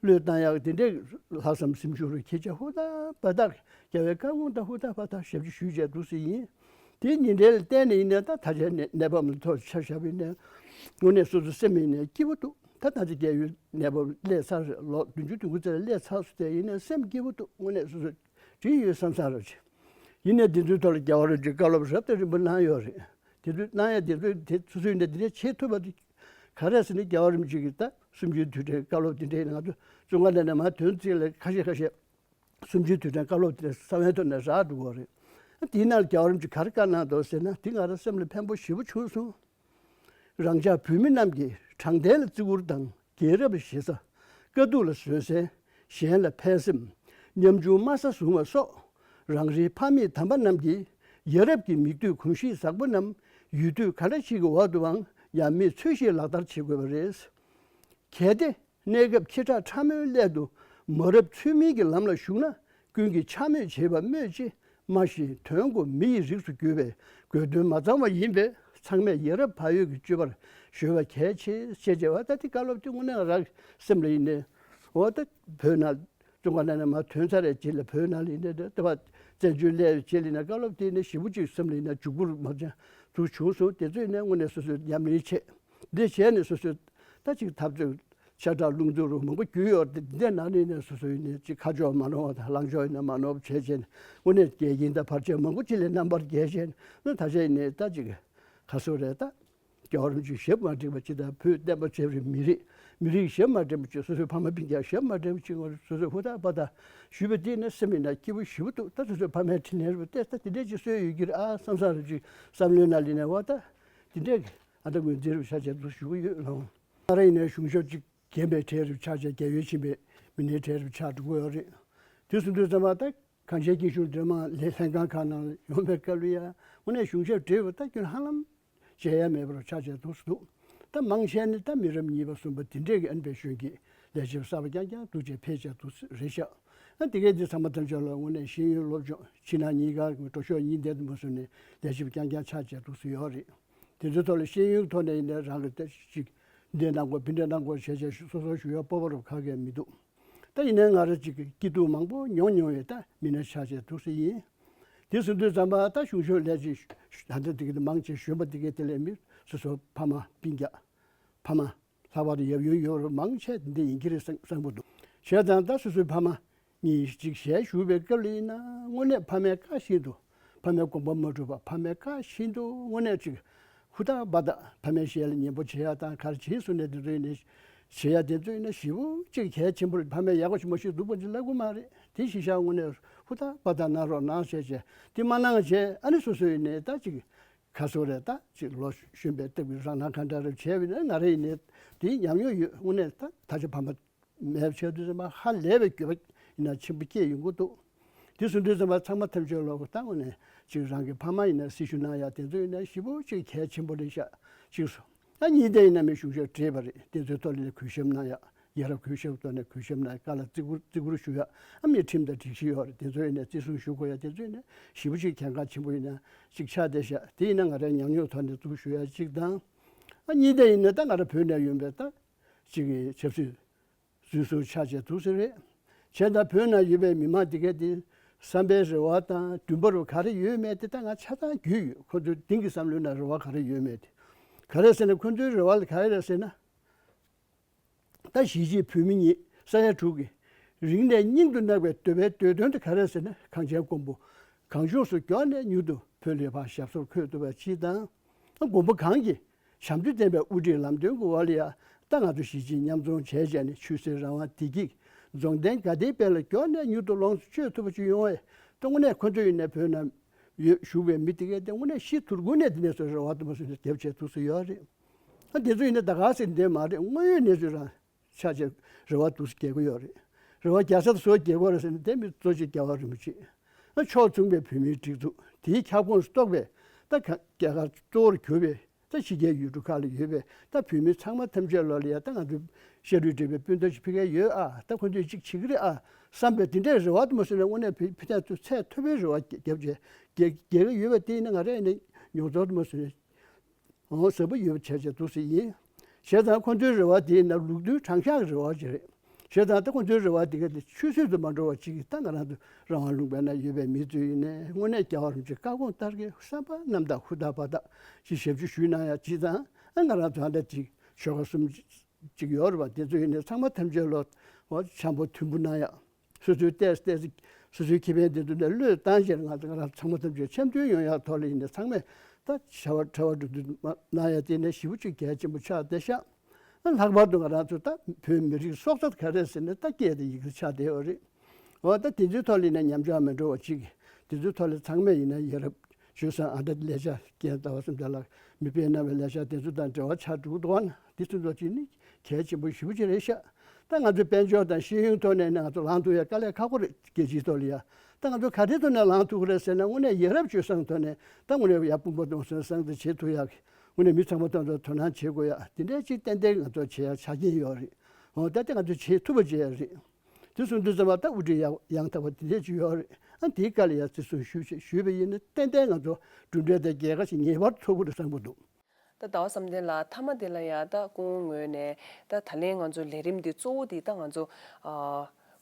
བློས་བཏང་ཡག་དེ་འདྲའི་ལྷག་བསམ་སེམས་ཤུགས་རུ་ཁྱེད་ཅག་ཧུར་ཐག་ཕར་ཐག་རྒྱལ་བའི་བཀའ་དགོངས་དང་ཧུར་ཐག་ཕར་ཐག་ཞབས་ཕྱི་ཞུས་བྱས་འདུག་སེ་ཡིན། དེའི་ཉིན་རེ་ལ་བརྟེན་ནས་ཡིན་ན་ད་ད་ཆ་གནས་གནས་བབ་ལ་ཐོག་ཆ་བཞག་པ་ཡིན་ན་དངོས་གནས་སོ་སོ་སེམས་ཡིན་ནས་སྐྱིད་པོ་འདུག་ད་ད་ཆ་རྒས་ཡོལ་གནས་བབ་སླེབས་ཚར་རེད། ལོ་བདུན་ཅུ་དོན་དགུ་ཙམ་ལ་སླེབས་ཚར་སོང་། དེ་ཡིན་ནས་སེམས་སྐྱིད་པོ་འདུག་དངོས་གནས་སོ་སོ་འགྲིག་ཡོད་བསམ་ས་རེད། ཡིན་ནས་འདི་ཚོའི་ཐོག་ལ་རྒྱལ་བ་རིན་པོ་ཆེས་བཀའ་སློབ་རབ་དང་རིམ་པ་གནང་ཡོད་རེད། དེ་ཚོ་གནང་ཡ་དེ་ཚོ་དེ་སོ་སོའི་འདྲ་དེ་འདྲ་བྱེད་ཐུབ་པ་དེ་ག་རེ་ཟེར་ན་རྒྱལ་བ་རིན་པོ་ཆེ་གིས་ད་གསུམ་བཅུའི་དུས་དྲན་བཀའ་སློབ་དེ་འདྲ་ཡིན་ན་ང་ཚོ་ཙོང་ཁ་ནས་ནས་མར་དོན་ཚིག་ལ་ཁ་ཤས་ཁ་ཤས་གསུམ་བཅུའི་དུས་དྲན་བཀའ་སློབ་དེ་རྩ་བའི་ཐོག་ནས་རག་འགྲོ་གི་རེད། དེའི་ནང་ལ་རྒྱལ་བ་རིན་པོ་ཆེས་ག་རེ་བཀའ་གནང་འདུག་ཟེར་ན་དེ་ང་རང་སེམས་ལ་ཕན་པོ་ཞེ་པོ་བྱུང་སོང་། རང་ཅག་བོད་མི་རྣམས་ཀྱིས་དྲང་བདེན་ལ་བརྩི་བཀུར་དང་། རྒྱལ་རབས་ལ་ཞེ་ས། དཀའ་སྡུག་ལ་བཟོད་བསྲན། གཞན་ལ་ཕན་སེམས། ཉམ་ཆུང་དམའ་ས་བཟུང་བ་སོགས། རང་རེའི་ཕ་མེས་དམ་པ་རྣམས་ཀྱི་ཡ་རབས་ཀྱི་མིག་ལྟོས་གོམས་གཤིས་ཟབ་པོ་རྣམས་ཡུལ་དུས་ག་འདྲ་ཞིག་གི་འོག་ཏུའང་ཡང་མེད་ཚུལ་བཞིན་ལག་བསྟར་བྱེད་དགོས་པ་རེད། གལ་ཏེ་གནས་སྐབས་ཁྱི་ཁྲག་ཕྲ་མོའི་སླད་དུ་མ་རབས་ཚུལ་མིན་གྱི་ལམ་ལ་ཞུགས་ན། ཀུན་གྱིས་འཕྱ་སྨོད་བྱེད་པ་སྨོས་ཅི། སྨྲ་ཤེས་དོན་གོ་མི་ཡི་རིགས་སུ་གྱུར་པའི་དགོས་དོན་མ་ཚང་བ་ཡིན་པས། ཚང་མས་ཡ་རབས་བག་ཡོད་ཀྱི་སྤྱོད་པར་གཞོལ་བ་གལ་ཆེ། ཞེས་བྱ་བ་ད་དེ་བཀའ་སློབ་དེ་དངོས་གནས་རང་སེམས་ལ་ཡིན་ནས་འོ་ད་བོད་ནང་ཙོང་ཁ་ནས་ནས་མར་ཐོན་ཚར་རེད། རྗེས་ལ་བོད་ནང་ལ་ཡིན་ནས་ད་བར་བཙན་བྱོལ་སླེབས་རྗེས་ལ་ཡིན་ན་བཀའ་སློབ་དེ་ནས་ཞེ་པོ་ཅིག་སེམས་ལ་ཡིན་ན་འཇུག་པོ་མ་ཅན་དུ་བྱུང་སོང་། དེ་ཚོ་ཡིན་ནས་དངོས་གནས་སོ་སོས་ཉམས་ལེན་བྱེད་འདི་བྱས་ནས་སོ་སོས་ད་ཅིག་འཐབ་རྩོད། ཤ་ཁྲག་རླུང་རྩོད་རུ་མང་པོ་རྒྱུས་ཡོད་དེ་འདི་ནང་ནས་ནས་སོ་སོ་ཡིན་ནས་ཅིག་ཁ་ཕྱོགས་མ་ནོར་བ་དང་ལངས་ཕྱོགས་ཡིན་ན་མ་ནོར་བ་བྱས་བྱས་ནས་དངོས་གནས་རྒྱལ་ཁྱིམ་དང་བར་ཆད་མང་པོ་ཅིག་ལས་རྣམ་པར་རྒྱལ་བྱས་ནས་ད་ཆ་ཡིན་ནས་ད་ཅིག་ག་སོ་རེད། ད་རྒྱལ་བ་རིན་པོ་ཆེ་ཞབས་མ་འདྲེན་པ་ཅིག་དང་བོད་བསྟན་པ་བྱས་པའི་མི་རིགས་མི་རིགས་ཞབས་མ་འདྲེན་པ་ཅིག་སོ་སོའི་ཕ་མ་སྤུན་ཀྱག་ཞབས་མ་འདྲེན་པ་ཅིག་ངོ་སོ་སོའི་ཧུར་ཐག་པ་ད་ཞུས་པ་དེ་ནས་སེམས་ཡིན་ན་སྐྱིད་པོ་ཞེ་པོ་འདུག་ད་སོ་སོའི་ཕ་མའི་འཕྲིན་ལས་རེད་པ་ཏེ་ད་དེ་འདྲས་ཅིག་གསོས་ཡོད་ཀྱི་རེད་ཨ་བསམ་བསམ་རེ་ཅིག་བསམ་བློའི་ནང་ལ་ནས་བ་ད་དེ་འདྲས་ཀྱི་ཨ་ད་ངོས་འཛིན་རུ་ཆ་བྱས་འདུག་ཞུ་གི་ཡོད་ལགས། ང་རང་ཡིན་ནའི་གཞུང་ཞབས་གཅིག་རྒན་པའི་གྲས་རུ་ཆགས་བྱས་རྒས་ཡོལ་ཕྱིན་པའི་མི་སྣའི་གྲས་རུ་ཆགས་འགྲོ་གི་ཡོད་རེད། དུས་སུ་དུས་ཙམ་པ་ད་གངས་ཅན་སྐྱིད་གཤོངས་སྡེ་དམངས་ལས་ལྷན་ཁང་ཁག་ནང་ཡོང་བའི་སྐབས་ལ་ཡང་དངོས་གནས་གཞུང་ཞབས་བགྲེས་པ་ད་ཁྱོད་ཧ་ལམ་མཇལ་ཡ་མེད་པར་ཆགས་བྱས་འདུག་སེ་འདུག་ད་མང་ཆེ་ནི་ད་མི་རབས་གཉིས་པ་གསུམ་པ་དེ་འདྲས་ཀྱི་ཨན་པའི་གཞོན་སྐྱེས་ལས་བྱེད་པ་གསར་པ་རྐྱང་རྐྱང་འདུག་བྱས་ཕེབས་བྱས་འདུག་སེ་རེད་ཤག་ཨ་དེ་གས་འདི་ཚང་མ་ཐམས་ཅད་ལ་དངོས་གནས་ཤེས་ཡོན་སློབ་སྦྱོང་ཕྱི་ནང་གཉིས་ཀ་གི་འགྲོ་ཕྱོགས་གཉིས་ལྡན་དུ་མ་སོང་ནས་ལས་བྱེད་པ་རྐྱང་རྐྱང་ཆགས་བྱས་འདུག་སེ་ཡོད་རེད། དེ་ཚོའི་ཐོག་ལ་ཤེས་ཡོན་ཐོག་ནས་ཡིན་ན་རང་གི་ལྟ་ཞིག་འདི་གནང་དགོས་འདི་འདྲ་གནང་དགོས་བྱས་བྱས་སོ་སོ་ཞུ་ཡ་སྤོབས་པ་རུ་ག་གེ་མི་འདུག་ད་ཡིན་ནའི་ང་རང་ཅིག་གི་སྐྱིད་སྡུག་མང་པོ་མྱོང་མྱོང་བའི་ད་མི་སྣ་ཆགས་བྱས་འདུག་སེ་ཡིན། དེ་སོང་དུས་ཙམ་པ་ད་གཞུང་ཞབས་ལས་བྱེད་ད་ལྟ་དེ་གི་མང་ཆེ་གཞོན་པ་དེ་གའི་དེ་ལས་མི་སོ་སོ་ཕ་མ་སྤུན་ཀྱག་ཕ་མ་ལྷག་པར་དུ་ཡབ་ཡུམ་ཡོད་རུང་མང་ཆེ་དེ་འདྲ་ཡིན་གྱི་རེད་བསམ་བསམ་གྱི་འདུག་བྱས་ཙང་ད་སོ་སོའི་ཕ་མ་གཉིས་གཅིག་ཞལ་བཞུགས་པའི་སྐབས་ལ་ཡིན་ན་དངོས་གནས་ཕ་མའི་བཀའ་བཞིན་དུ་ཕ་མའི་དགོངས་པ་མ་འགྲུབ་པ་ཕ་མའི་བཀའ་བཞིན་དུ་དངོས་གནས་ཅིག་ཧུར་ཐག་འབའ་ཐག་ཕ་མའི་ཞལ་ལ་ཉན་པོ་བྱེད་ཡ་དང་ག་རེ་བྱེད་སོང་ནས་དེ་ཚོ་ཡིན་ནས་བྱེད་ཡ་དེ་ཚོ་ཡིན་ན་ཞེ་པོ་ཅིག་གལ་ཆེན་པོ་རེད། ཕ་མས་ཡག་པོ་ཞིག་མ་ཞུས་སྡུག་པོ་ཅིག་ལབ་དགོས་མ་རེད། དེ་གཞི་བཞག་དངོས་གནས་ཧུར་ཐག་འབའ་ཐག་གནང་རོགས་གནང་བྱས་བྱས་དེ་མ་གནང་བྱས་ཨ་ནི་སོ་སོ་ཡིན་ནས་ད་ཅིག་ག་སོ་རེད། ད་ཅིག་ལོ་གཞོན་པའི་སྟབས་ཀྱིས་རང་སྣང་གང་འདྲ་རེ་བྱས་པ་ཡིན་ན་ང་རང་ཡིན་ནས་དེ་ཉམས་མྱོང་ཡོད། དངོས་གནས་ད་ད་ཆ་ཕ་མ་མེད་པ་ཆགས་དུས་ཙམ་པ་ཧ་ལས་པའི་འགྱོད་པ་ཡིན་ན་ཆེན་པོ་སྐྱེས་ཡོང་གི་འདུག་དེ་སོང་དུས་ཙམ་པ་ཚང་མ་ཐམས་ཅད་ལོག་ད་དངོས་གནས་ཅིག་རང་གི་ཕ་མ་ཡིན་ན་སྲི་ཞུ་གནང་ཡ་དེ་ཚོ་ཡིན་ན་ཞེ་པོ་ཅིག་གལ་ཆེན་པོ་རེད་ཤག་ཅིག་སོ་ད་གཉིས་ལྡན་ཡིན་ན་མི་གཞུང་ཞབས་བགྲེས་པ་རེད། དེ་ཚོའི་ཐོག་ལ་གུས་ཞབས་གནང་ཡ་ རྒྱལ་རབས་གུས་ཞབས་ཐོག་ནས་གུས་ཞབས་གནང་། བཀའ་ལ་བརྩི་བཀུར་བརྩི་བཀུར་ཞུ་ཡ་ཨ་མི་ཁྲིམས་དང་སྒྲིག་གཞི་ཡོད་རེད། དེ་ཚོ་ཡིན་ནས་བརྩི་སྲུང་ཞུ་དགོས་ཡ་དེ་ཚོ་ཡིན་ནས་ཞེ་པོ་ཅིག་གལ་འགངས་ཆེན་པོ་ཡིན་ན་ཅིག་ཆགས་བསྡད་ཤག་དེ་ཡིན་ན་ང་རའི་ཉམས་མྱོང་ཐོག་ནས་གཙོ་བོ་ཞུ་ཡ་གཅིག་དང་། ཨ་གཉིས་དེ་ཡིན་ན་ད་ང་ར་བོད་ནས་ཡོང་པའི་ད་ཅིག་གི་ཆབ་སྲིད་འཛུལ་ཞུགས་ཆགས་བྱས་འདུག་ཟེར་རེད། བྱས་ཙང་བོད་ནང་ཡོད་པའི་མི་མང་དེ་གས་དེ་བསམ་པའི་རེ་བ་དང་འདུན་པ་རུ་ག་རེ་ཡོད་མེད་དེ་ད་ང་ཆ་ཚང་རྒྱུས་ཡོད། ཁོ་ཚོའི་གཏིང་གི་བསམ་བློའི་ནང་རེ་བ་ག་རེ་ཡོད་མེད་དེ། ག་རེ་ཟེར་ན་ཁོ་ཚོའི་རེ་བ་ལ་ག་རེ་རེད་ཟེར་ན། ད་གཞིས་བྱེས་བོད་མི་གཉིས་ས་ཡ་དྲུག་གི་རིང་ནས་སྙིང་དུ་བརྣག་པའི་འདོད་པའི་འདོད་དོན་དེ་ག་རེ་ཟེར་ན་གངས་ཅན་མགོན་པོ་གངས་ལྗོངས་སུ་མགྱོགས་ནས་མྱུར་དུ་བོད་ལ་ཕར་ཞབས་སོར་འཁོད་ཐུབ་པ་ཅིག་དང་། མགོན་པོ་གང་གི་བྱམས་བརྩེ་ལྡན་པའི་དབུ་ཁྲིད་ལམ་སྟོན་གྱི་འོག་ལ་ཡ་ད་ང་ཚོ་གཞིས་བྱེས་མཉམ་འཛོམས་བྱས་བྱས་ནས་ཆོས་སྲིད་རང་དབང་བདེ་སྐྱིད་རྫོགས་ལྡན་དགའ་ལྡན་དཔལ་ལ་མགྱོགས་ནས་མྱུར་དུ་ལོངས་སུ་སྤྱོད་ཐུབ་པ་ཅིག་ཡོང་བས་ད་དངོས་གནས་ཁོ་ཚོ་ཡིན་ན་བོད་ནང་ཡོད་བཞུགས་པའི་མི་དེ་གས་དེ་དངོས་གནས་ཤི་དུར་ཁུང་ནས་དེ་ནས་ཚོ་རེ་བ་དུ་མ་སོང་ནས་རྒྱབ་བྱས་ཐུགས་སུ་ཡོད་རེད། ཨ་དེ་ཚོ་ཡིན་ན་ད་ག་ཟེར་འདོད་མ་རེད། དངོས་ཡོད་གནས་ཚུལ་རང་ཆ་བྱས་རེ་བ་འདུག་སེ་རྒྱག་གི་ཡོད་རེད། རེ་བ་རྒྱག་ས་དེ་སུ་རྒྱག་གི་ཡོད་རེད་ཟེར་ན་དེ་མི་གཙོ་ཆེ་རྒྱལ་བ་རིན་པོ་ཆེ། ཨ་ཕྱོགས་མཚུངས་པའི་བོད་མིའི་སྒྲིག་འཛུགས་དེའི་ཁྱབ་ཁོངས་སུ་གཏོགས་པའི་ད་ག་རྒྱ་གར་གཙོ་བོར་གྱུར་པའི་ད་ཕྱི་རྒྱལ་ཡུལ་གྲུ་ཁག་ལ་ཡོད་པའི་ད་བོད་མི་ཚང་མ་ཐམས་ཅད་ལོ་ལ་ཡ་ད་ང་ཚོའི་ཤ་རུས་འདྲེས་པའི་སྤུན་ཟླ་ཞིག་ཕ་གིར་ཡོད་ཨ། ད་ཁོ་ཚོས་གཅིག་བྱེད་ཀྱི་རེད་ཨ་བསམ་པའི་དེ་འདྲའི་རེ་བ་དུ་མ་སོང་ན་དངོས་གནས་བོད་ཕ་ཐག་ཚོ་ཚད་མཐོ་པོའི་རེ་བ་རྒྱབ་བྱས་རྒྱག་གི་ཡོད་པ་དེ་ཡིན་ན་ང་རང་ཡིན་ན་མྱོང་ཚོར་དུ་མ་སོང་ན། འོ་ཟབ་པོ་ཡོད་པ་བྱས་བྱས་འདུག་སེ་ཡིན། བྱས་ཙང་ཁོ་ཚོའི་རེ་བ་དེ་ཡིན་ན་ལུགས་མཐུན་དྲང་གཞག་གི་རེ་བ་ཅིག་རེད། བྱས་ཙང་ད་ཁོ་ཚོའི་རེ་བ་དེ་ག་དེ་ཆུད་ཟོས་སུ་མ་འགྲོ་བ་ཅིག་གིས་ད་ང་རང་ཚོ་རང་དབང་ལུང་པའི་ནང་ཡོད་པའི་མི་ཚོ་ཡིན་ནའི་དངོས་གནས་རྒྱལ་བ་རིན་པོ་ཆེའི་བཀའ་དགོངས་ལྟར་གྱི་བསམ་པ་རྣམ་དག་ཧུར་ཐག་འབད་ཐག་ཅིག་ཞབས་ཞུ་ཞུས་གནང་ཡ་ཅིག་དང་ཨ་ང་རང་ཚོ་ཨ་འདྲ་ཅིག་ཆོལ་ཁ་གསུམ་ཅིག་ཡོད་རེད་པ། དེ་ཚོ་ཡིན་ནའི་ཚང་མ་ཐམས་ཅད་ལོ་འཆམ་པོ་མཐུན་པོ་གནང་ཡ། སོ་སོའི་ལྟས་ལྟས་སོ་སོའི་ཁེ་ཕན་དེ་ཚོ་ནས་བློས་བཏང་བྱས་ང་ང་རང་ཚང་མ་ཐམས་ཅད་འཆམ་མཐུན་ཡོང་ཡག་ཐོག་ལ་ཡིན་ནའི་ཚང་མས་ད་བྱ་བ་གྲ་བ་སྒྲུབ་སྡོད་མ་གནང་ཡ་དེ་ནས་ཞེ་པོ་ཅིག་གལ་ཆེན་པོ་ཆགས་བསྡད་ཤག་ཨ་ལྷག་པར་དུ་ང་རང་ཚོ་ད་བོད་མི་རིགས་སྲོག་རྩ་ག་རེ་ཟེར་ན་ད་སྐད་དང་ཡི་གེ་ཆགས་བསྡད་ཡོད་རེད། འོ་ད་དེ་ཚོའི་ཐོག་ལ་ཡིན་ན་ཉམས་ཆག་མི་འགྲོ་བ་ཅིག་དེ་ཚོའི་ཐོག་ལ་ཚང་མས་ཡིན་ན་ཡ་རབས་སྤྱོད་བཟང་ཨ་འདྲ་ལས་བྱ་རྐྱེན་ལྟ་བ་སེམས་ལྟ་ལ་མི་དཔེ་རྣམ་པའི་ལས་བྱ་དེ་ཚོ་དང་འབྲེལ་བ་ཆགས་འགྲོ་གི་འདུག་ཨ་ན་དེ་ཚོ་ཚོ་ཅིག་ནི་གལ་ཆེན་པོ་ཞེ་པོ་ཅིག་རེད་ཤག་ད་ང་ཚོ་དཔལ་འབྱོར་དང་ཤེས་ཡོན་ཐོག་ནས་ནི་ང་ཚོ་ལངས་ཐུབ་ཡ་དཀའ་ལས་ཁག་པོ་རེད། རྒྱལ་སྤྱིའི་ཐོག་ལ་ཡ་ད་ང་ཚོ་ག་རེ་ཐོག་ནས་ལངས་ཐུབ་ཀྱི་རེད་ཟེར་ན་དངོས་གནས་ཡ་རབས་སྤྱོད་བཟང་ཐོག་ནས་ད་དངོས་གནས་ཡ་དཔུང་པ་གདུང་སེམས་བཟང་དུ་བྱེད་ཐུབ་ཡ་གི་དངོས་གནས་མི་ཚང་མ་ཐོག་ནས་དོ་སྣང་བྱེད་དགོས་ཡ་དེ་འདྲའི་ཅིག་ཏན་ཏན་ང་ཚོ་བྱེད་ཡ་ཆ་རྐྱེན་ཡོད་རེད། འོ་ད་དེ་ང་ཚོ་བྱེད་ཐུབ་པ་བྱེད་ཡ་རེད། དེ་སོང་དུས་ཙམ་པ་ད་དབུ་ཁྲིད་ཡང་ཡང་དག་པ་དེ་འདྲས་ཅིག་ཡོད་རེད། ཨ་དེའི་སྐབས་ལ་ཡང་བརྩི་སྲུང་ཞུས་ཞེས་ཞུས་པ་ཡིན་ན་ཏན་ཏན་ང་ཚོ་གྲུབ་འབྲས་དང་རྒྱལ་ཁ་ཞིག་ངེས་པར་ཐོབ་ཀྱི་རེད་བསམ་གྱི་འདུག་ད་ཟླ་བ་བསམ་གཏན་ལགས་མཐའ་མ་དེ་ལ་ཡང་ད་སྐུ་ངོ་ངོས་ནས་ད་ད་ལན་ང་ཚོ་ལས་རིམ་འདི་གཙོ་བོ་འདི་ད་ང་ཚོ་ཨ་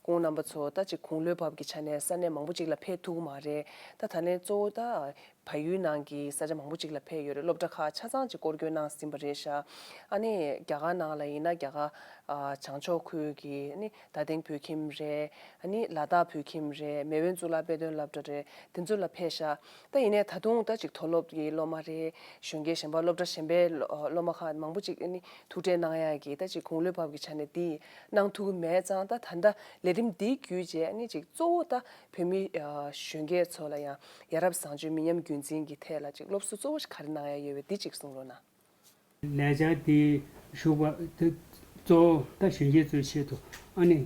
སྐུ་ངོ་རྣམ་པ་ཚོ་ད་ཅིག་དགུང་ལོའི་བབ་ཀྱི་ཆ་ནས་ས་གནས་མང་པོ་ཅིག་ལ་ཕེབས་ཐུབ་ཀྱི་མ་རེད། ད་ད་ལན་གཙོ་བོ་ད། བལ་ཡུལ་ནང་གི་ས་ཆ་མང་པོ་ཅིག་ལ་ཕེབས་ཡོད་རེད། སློབ་གྲྭ་ཁག་ཆ་ཚང་ཅིག་སྐོར་སྐྱོད་གནང་ཟིན་པ་རེད་ཤག་ཨ་ནི་རྒྱ་གར་ནང་ལ་ཡིན་ན་རྒྱ་གར་ཨ་བྱང་ཕྱོགས་ཁུལ་གྱི་ཨ་ནི་རྡ་སྟེང་བོད་ཁྱིམ་རེད། ཨ་ནི་ལ་དྭགས་བོད་ཁྱིམ་རེད། མེས་དབོན་གཙུག་ལག་དཔེ་སྟོན་སློབ་གྲྭ་རེད། དེ་ཚོ་ལ་ཕེབས་ཤག་ད་ཡིན་ནའི་ད་དུང་ད་ཅིག་མཐོ་སློབ་ཀྱི་སློབ་མ་རེད། གཞོན་སྐྱེས་གཞན་པ་སློབ་གྲྭ་གཞན་པའི་སློབ་མ་ཁག་མང་པོ་ཅིག་ཨ་ནི་ཐུག་འཕྲད་གནང་ཡག་གི་ད་ཅིག་དགུང་ལོའི་བབ་ཀྱི་ཆ་ནས་འདི་གནང་ཐུབ་ཀྱི་མེད་ཙང་ད་ད་ལྟ་ལས་རིམ་འདི་བརྒྱུད་རྗེས་ཨ་ནི་ཅིག་གཙོ་བོ་ད། བོད་མི་གཞོན་སྐྱེས་ཚོ་ལ་ཡང་ཡ་རབས་བཟང་སྤྱོད་མི་ཉམས་རྒྱུན་འཛིན་གྱི་ཐད་ལ་ཅིག་སློབ་གསོ་གཙོ་བོ་ཞིག་ག་རེ་གནང་ཡ་ཡོད་པས་འདི་ཅིག་གསུང་རོགས་གནང་། ལས་འཆར་དེ་ཞུགས་པ་དེ་གཙོ་བོ་ད་གཞོན་སྐྱེས་ཚོའི་ཆེད་དུ་ཨ་ནི་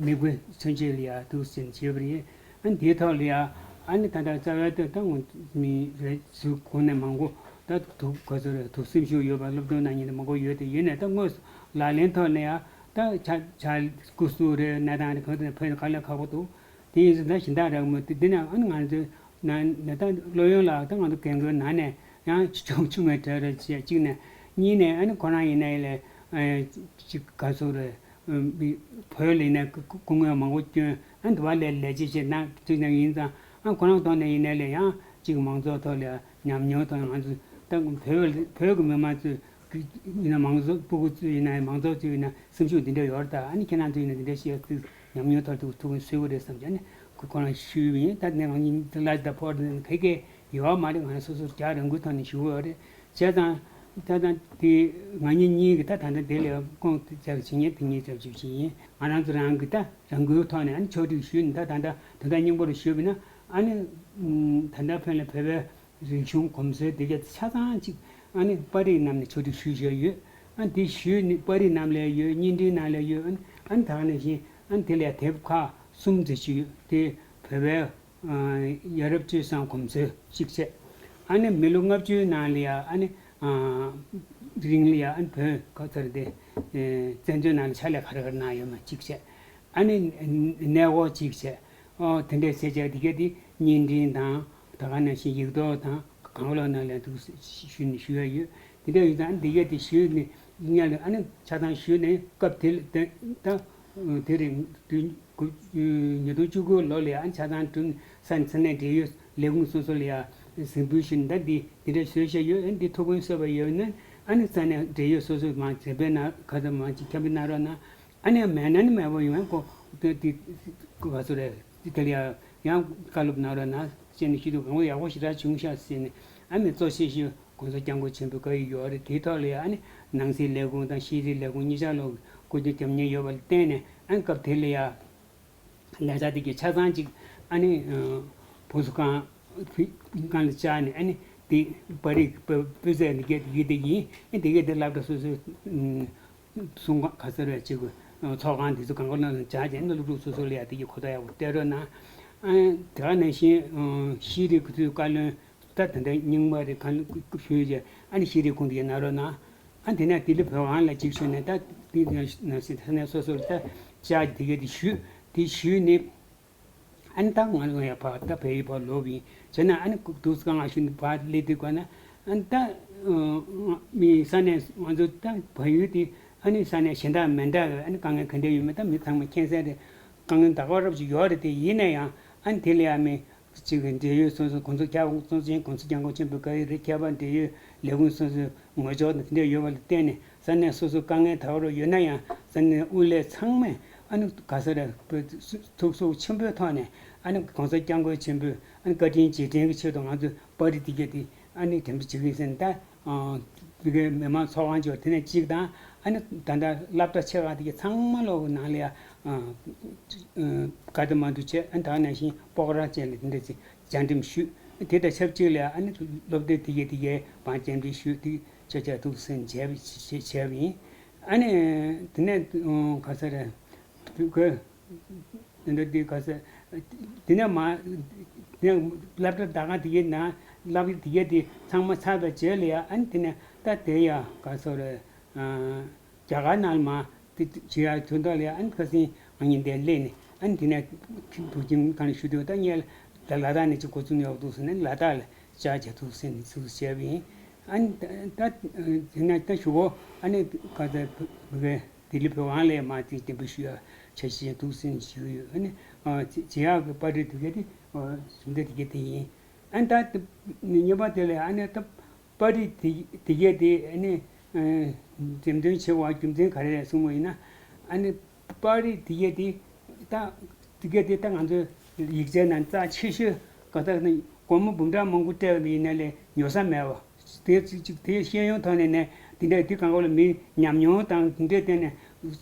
མིག་དཔེ་མཚོན་བྱེད་ལ་ཡ་འདུག་ཟིན་བྱས་པ་རེད། ཨ་ནི་དེའི་ཐོག་ལ་ཡ་ཨ་ནི་ད་ལྟ་རྩ་བའི་ད་ད་ངོ་མི་རེ་ཟུར་གོང་ནས་མང་པོ་ད་དུ་ག་ཚོད་རེད་དུ་སེམས་ཤུགས་ཡོད་པ་སློབ་སྟོན་གནང་མཁན་དེ་མང་པོ་ཡོད་དེ་ཡིན་ནའི་ད་དངོས་སུ་ལག་ལེན་ཐོག་ནས་ཡ་ད་ཆ་ཆ་སྐུ་གཟུགས་རེད་གནས་སྟངས་རེད་གང་དུ་ཕན་ག་ལ་ཁག་པོ་འདུག་དེ་ཡིན་ཙང་ད་གཞན་དག་རེད་མོད་དེ་འདི་ནས་ཨ་ནི་ང་ཚོའི་ནང་ནས་ད་སློབ་ཡོན་ལ་ད་ང་ཚོ་རྒན་རྒོན་ནང་ནས་ཡང་ཆུང་ཆུང་བའི་གྲས་རེད་བྱས་གཅིག་ནས་གཉིས་ནས་ཨ་ནི་ཁོ་རང་ཡིན་ན་ཡིན་ལས་ཅིག་ག་ཚོད་རེད་བོད་ལ་ཡིན་ན་སྐུ་ངོ་མང་པོ་བསྐྱོན་ཨ་ནི་དུ་བ་ལས་ལས་བྱེད་བྱེད་ན་དུས་ནས་ཡིན་ཙང་ཨ་ཁོ་རང་ཐོག་ནས་ཡིན་ན་ལས་ཡང་ཅིག་མང་ཚོགས་ཐོག་ལ་ཉམས་མྱོང་ཐོག་ང་ཚོ་ད་བོད་བོད་ཀྱི་མི་མང་ཚོས། ཡིན་ན་མང་ཚོགས་སྤུ་གུ་ཚོ་ཡིན་ན་མང་ཚོགས་ཚོ་ཡིན་ན་སེམས་ཤུགས་འདི་འདྲ་ཡོད་རེད་ད། ཨ་ནི་ཁྱེད་རང་ཚོ་ཡིན་ན་འདི་འདྲ་བཤད་ཚུལ་ཉམས་མྱོང་ཐོག་ཏུ་ཐུགས་ཁུར་གསོས་པོ་རེད་བསམ་ཀྱང་ནི་ཁོ་ཁོ་རང་ཞུས་པ་ཡིན། ད་ནི་ང་གཉིས་ལ་ད་ཕོར་ག་གེ་ཡོད་མ་རེད། ང་རང་སོ་སོ་རྒྱ་རང་འགུལ་ཐོག་ནས་ཞུ་བ་རེད། བྱས་ཙང་ད་ད་དེ་ང་གཉིས་གཉིས་ཀྱི་ད་ད་ད་དེ་ལས་ཁོང་དེ་ཅག་བྱེད་ཉེ་དེ་ཉེ་ཅག་བྱེད་བྱེད་ཡིན། ང་རང་ཚོ་རང་གི་ད་རང་འགུལ་ཐོག་ནས་ཨ་ནི་ཕྱོགས་སྒྲིག་ཞུས་ནས་ད་ད་ད་ད་ད་སྙིང་པོ་རུ་ཞུས་པ་ཡིན་ན་ཨ་ནི་ད་ད་ཕན་ལ་བོད་པའི་རིག་གཞུང་གོམས་སྲོལ་དེ་ག་ཆ་ཚང་གཅིག་ཨ་ནི་པར་རིས་རྣམས་ནས་ཕྱོགས་སྒྲིག་ཞུས་བཞག་ཡོད། ཨ་ནི་དེ་ཞུས་ནི་པར་རིས་རྣམས་ལས་ཡོད། བརྙན་འཕྲིན་ནང་ལས་ཡོད། ཨ་ནི་ཨ་ནི་ད་ག་ནང་བཞིན་ཨ་ནི་དེ་ལས་དེབ་ཁག་གསུམ་ཙམ་ཞིག་ཡོད། དེ་བོད་པའི་ཡ་རབས་སྤྱོད་བཟང་གོམས་སྲོལ་གཅིག་བྱས། ཨ་ནི་མི་ལོ་ལྔ་བཅུའི་ནང་ལ་ཡ་ཨ་ནི་ རིང་ལ་ཡ་ཨ་ནི་བོད་ག་ཚར་དེ་བཙན་བྱོལ་ནང་ལ་ཕྱག་ལས་ག་རེ་ག་རེ་གནང་ཡོད་མེད་གཅིག་བྱས། ཨ་ནི་གནས་སྐོར་གཅིག་བྱས། ཨོ་དེ་འདྲས་བྱས་བྱས་དེ་གས་དེ་བརྙན་འཕྲིན་དང་ད་ག་ནང་བཞིན་ཡིག་ཐོག་དང་གང་ལོག་ནང་ལ་འདུག་ཞུས་ནས་ཞུ་ཡ་ཡོད། དེ་འདྲས་ཡོད་ཙང་ཨ་ནི་དེ་གས་དེ་ཞུས་ནས་སྔོན་ལ་ཨ་ནི་ཆ་ཚང་ཞུས་ནས་སྐབས་དེ་ལ་ད་དེ་རིང་དུས་ཉིས་སྟོང་བཅུ་དགུ་ལོ་ལ་ཡ་ཨ་ནི་ཆ་ཚང་གྲུབ་ས་ས་གནས་འབྲེལ་ཡོད་ལས་ཁུངས་སོ་སོ་ལ་ཡ་གཟིགས་འབུལ་ཞུས་ནས་ད་འདི་འདི་འདྲ་བཟོས་བཞག་ཡོད། ཨ་ནི་འདི་ཐུགས་ཕན་གསོས་པ་ཡོད་ན་ཨ་ནི་ས་གནས་འབྲེལ་ཡོད་སོ་སོ་མང་མཛད་པའི་ནང་ག་ཚོད་མང་ཅིག་ཁྱབ་སྤེལ་གནང་རོགས་གནང་། ཨ་ནི་མེད་ན་ནི་མེད་པ་ཡོང་ཡང་ཁོ་དེ་དེ་ག་ཚོད་རེད་དེ་དེ་ལ་ཡ་ཡང་བཀའ་སློབ་གནང་རོགས་གནང་ཟེར་ནས་ཞུས་དུས་གང་པོ་ཡག་པོ་ཞེ་དྲག་བྱུང་ཤག་ཟེར་ནས་ཨ་ནི་གཙོ་ཆེ་ཤོས་གོང་ས་སྐྱབས་མགོན་ཆེན་པོའི་བཀའ་ཡིག་ཡོད་རེད། དེའི་ཐོག་ལ་ཡ་ཨ་ནི་ནང་སྲིད་ལས་ཁུངས་དང་ཤེས་རིག་ལས་ཁུངས་གཉིས་ཆ་ལོག་སྐུ་ཚེ་རྒྱབ་མཁན་ཡོད་པ་ལ་བརྟེན་ནས་ཨ་ནི་སྐབས་དེ་ལ་ཡ། ལས་ས་དེ་གའི་ཆ་ཚང་གཅིག་ཨ་ནི་བུ་གསོ་ཁང་ཁང་ལ་བཅར་ནས་ཨ་ནི་དེ་པར་རིས་པར་རྩལ་འདི་གའི་དེ་གའི་དེ་ཡིན། ཨ་དེ་གའི་དེ་སློབ་གྲྭ་སོ་སོའི་གསུང་ཁང་ག་ས་རེད་ཅིག་ཚོགས་ཁང་དེ་ཚོ་གང་ག་ནང་ལ་བཅར་བྱས་ནས་སློབ་ཕྲུག་སོ་སོ་ལ་ཡ་དེ་གའི་གོ་བརྡ་ཡག་པོ་སྟེར་རོགས་གནང་། ཨ་དེ་ག་ནང་བཞིན་ཤེས་རིག་ཁུ་ཚོའི་བཀའ་བློན། ད་ད་ལྟ་རྙིང་མ་རེད་གང་ཞུས་རྗེས་ཨ་ནི་ཤེས་རིག་ཁུངས་དེ་གནང་རོགས་གནང་། ཨ་དེ་ནས་ལྡི་ལི་བོད་ཁང་ལ་གཅིག་ཞུས་ནས་ད་དེ་ནང་བཞིན་ས་གནས་སོ་སོར་ད་བཅར་དེ་གས་དེ་ཞུས་དེ་ཞུས་ནས་ཨ་ནི་ད་ང་ལ་ཡང་ཕར་ད་བལ་ཡུལ་ཕར་ལོག་པ་ཡིན་བྱས་ན་ཨ་ནི་འདུག་སེ་གང་ང་ཞུས་ནས་ཕར་སླེབས་དུས་ག་ན་ཨ་ནི་ད་མི་ས་གནས་ང་ཚོ་ད་བལ་ཡུལ་དེ་ཨ་ནི་ས་གནས་གཞན་དག་མི་འདྲ་བའི་ཨ་ནི་དཀའ་ངལ་ག་འདྲ་ཡོད་མེད་ད་མི་ཚང་མ་མཁྱེན་གསལ་རེད། དཀའ་ངལ་ད་ག་རབ་ཅིག་ཡོད་རེད། དེ་ཡིན་ན་ཡང་ཨ་ནི་དེ་ལ་ཡང་མི། གཅིག་གི་འབྲེལ་ཡོད་སོ་སོ་གོང་ས་སྐྱབས་མགོན་གཙོ་ཆེན་གོང་ས་སྐྱབས་མགོན་ཆེན་པོའི་བཀའ་ཡིག་རེད། ཁྱད་པར་འབྲེལ་ཡོད་ལས་ཁུངས་སོ་སོའི་ངོས་སྦྱོར་དང་དེ་འདྲ་ཡོད་པ་ལ་བརྟེན་ནས་ས་གནས་སོ་སོ་དཀའ་ངལ་ད་ག་རུ་ཡོད་ན་ཡང་ས་གནས་དབུ་ལས་ཚང་མས་ཨ་ནི་ག་ས་རེ་ཐུགས་གཟུགས་ཆེན་པོའི་ཐོག་ནས་ཨ་ནི་གོང་ས་སྐྱབས་མགོན་ཆེན་པོའི་ཨ་ནི་བཀའ་དྲིན་རྗེས་དྲན་གྱི་ཆེད་དུ་ང་ཚོས་པར་རིས་འདི་གས་དེ་ཨ་ནི་དྲན་པ་བྱེད་ཀྱི་ཡིན་ཟེར་ནས་ད་འདི་གའི་མི་མང་ཚོགས་ཁང་ཅིག་དེ་ནས་གཅིག་དང་ཨ་ནི་ད་ལྟ་སློབ་གྲྭ་ཆེ་ཁག་དེ་གས་ཚང་མ་ལོག་ནང་ལ་ཡ། ག་དུ་མ་འདུག་བྱས་ཨ་ད་ནང་བཞིན་སྤོག་ར་བཅས་ལ་དེ་འདྲ་ཅིག་སྦྱར་འགྲེམས་ཞུས། དེ་དང་ཆབས་ཅིག་ལ་ཨ་ནི་སློབ་དེབ་དེ་གའི་དེ་གའི་བང་སྦྱར་འགྲེམས་ཞུས་དེ་ཆ་ཆ་འདུག་སེ་བྱས་པ་བྱས་པ་ཡིན། ཨ་ནི་དེ་ནས་ག་ས་རེད་དུས་གོས་དེ་འདྲ་དེ་ག་ས་དེ་ནས་མ་དེ་ནས་སློབ་གྲྭ་ད་ག་དེ་གའི་ནང་སློབ་དེབ་དེ་གའི་དེ་ཚང་མ་ཚར་བའི་རྗེས་ལ་ཡ་ཨ་ནི་དེ་ནས་ད་དེ་ཡ་ག་ས་རེད། རྒྱ་གར་ནང་ལ་མ་དེ་བྱེད་ཡག་དོན་དག་ལ་ཨ་ནི་ཁ་སང་ང་གཉིས་འདིར་སླེབས་ནས་ཨ་ནི་དེ་ནས་བུ་ཁྱིམ་གང་ཞུ་དུས་ད་ངས་ལ་ལ་དྭགས་ནས་ཅིག་འགོ་བཙུགས་ནས་འོག་འདུག་ཟེར་ནས་ལ་དྭགས་ལ་བཅར་བྱས་འདུག་ཟེར་ནས་ཚུར་བཤད་པ་ཡིན། ཨ་ནི་ད་དེ་ནས་ད་ཞུ་གོ་ཨ་ནི་ག་ཚ་བུ་གའི་ལྡི་ལི་བོད་ཁང་ལ་མ་དེ་བདེ་འབུལ་ཞུ་ཡག་འཆར་གཞི་འདུག་ཟེར་ནས་ཞུ་གི་ཡོད། ཨ་ནི་བྱེད་ཡག་གི་པར་རིས་དེ་ག་དེ་གཞུང་འབྲེལ་དེ་ག་དེ་ཡིན། ཨ་ནི་ད་གཉིས་པ་དེ་ལ་ཨ་ནི་ད། པར་རིས་དེ་དེ་གས་དེ་ཨ་ནི་འགྲེམས་སྟོན་བྱེད་པའི་རྒྱུ་མཚན་ག་རེ་རེད་གསུངས་པ་ཡིན་ན། ཨ་ནི་པར་རིས་དེ་གས་དེ་ད་དེ་གས་དེ་ད་ང་ཚོའི་ཡིག་ཆའི་ནང་རྩ་ཆེ་ཤོས་ག་ད་ནི་སྒོར་མོ་འབུམ་ཕྲག་མང་པོ་སྤྲད་པ་ཡིན་ན་ལས་ཉོ་ས་མེད་པ། དེ་ཅིག་ཅིག་དེ་ཤེས་ཡོན་ཐོག་ནས་ནས་དེ་འདྲ་དེ་གང་ག་ལ་མི་ཉམས་མྱོང་དང་དེ་འདྲའི་སྟེང་ནས་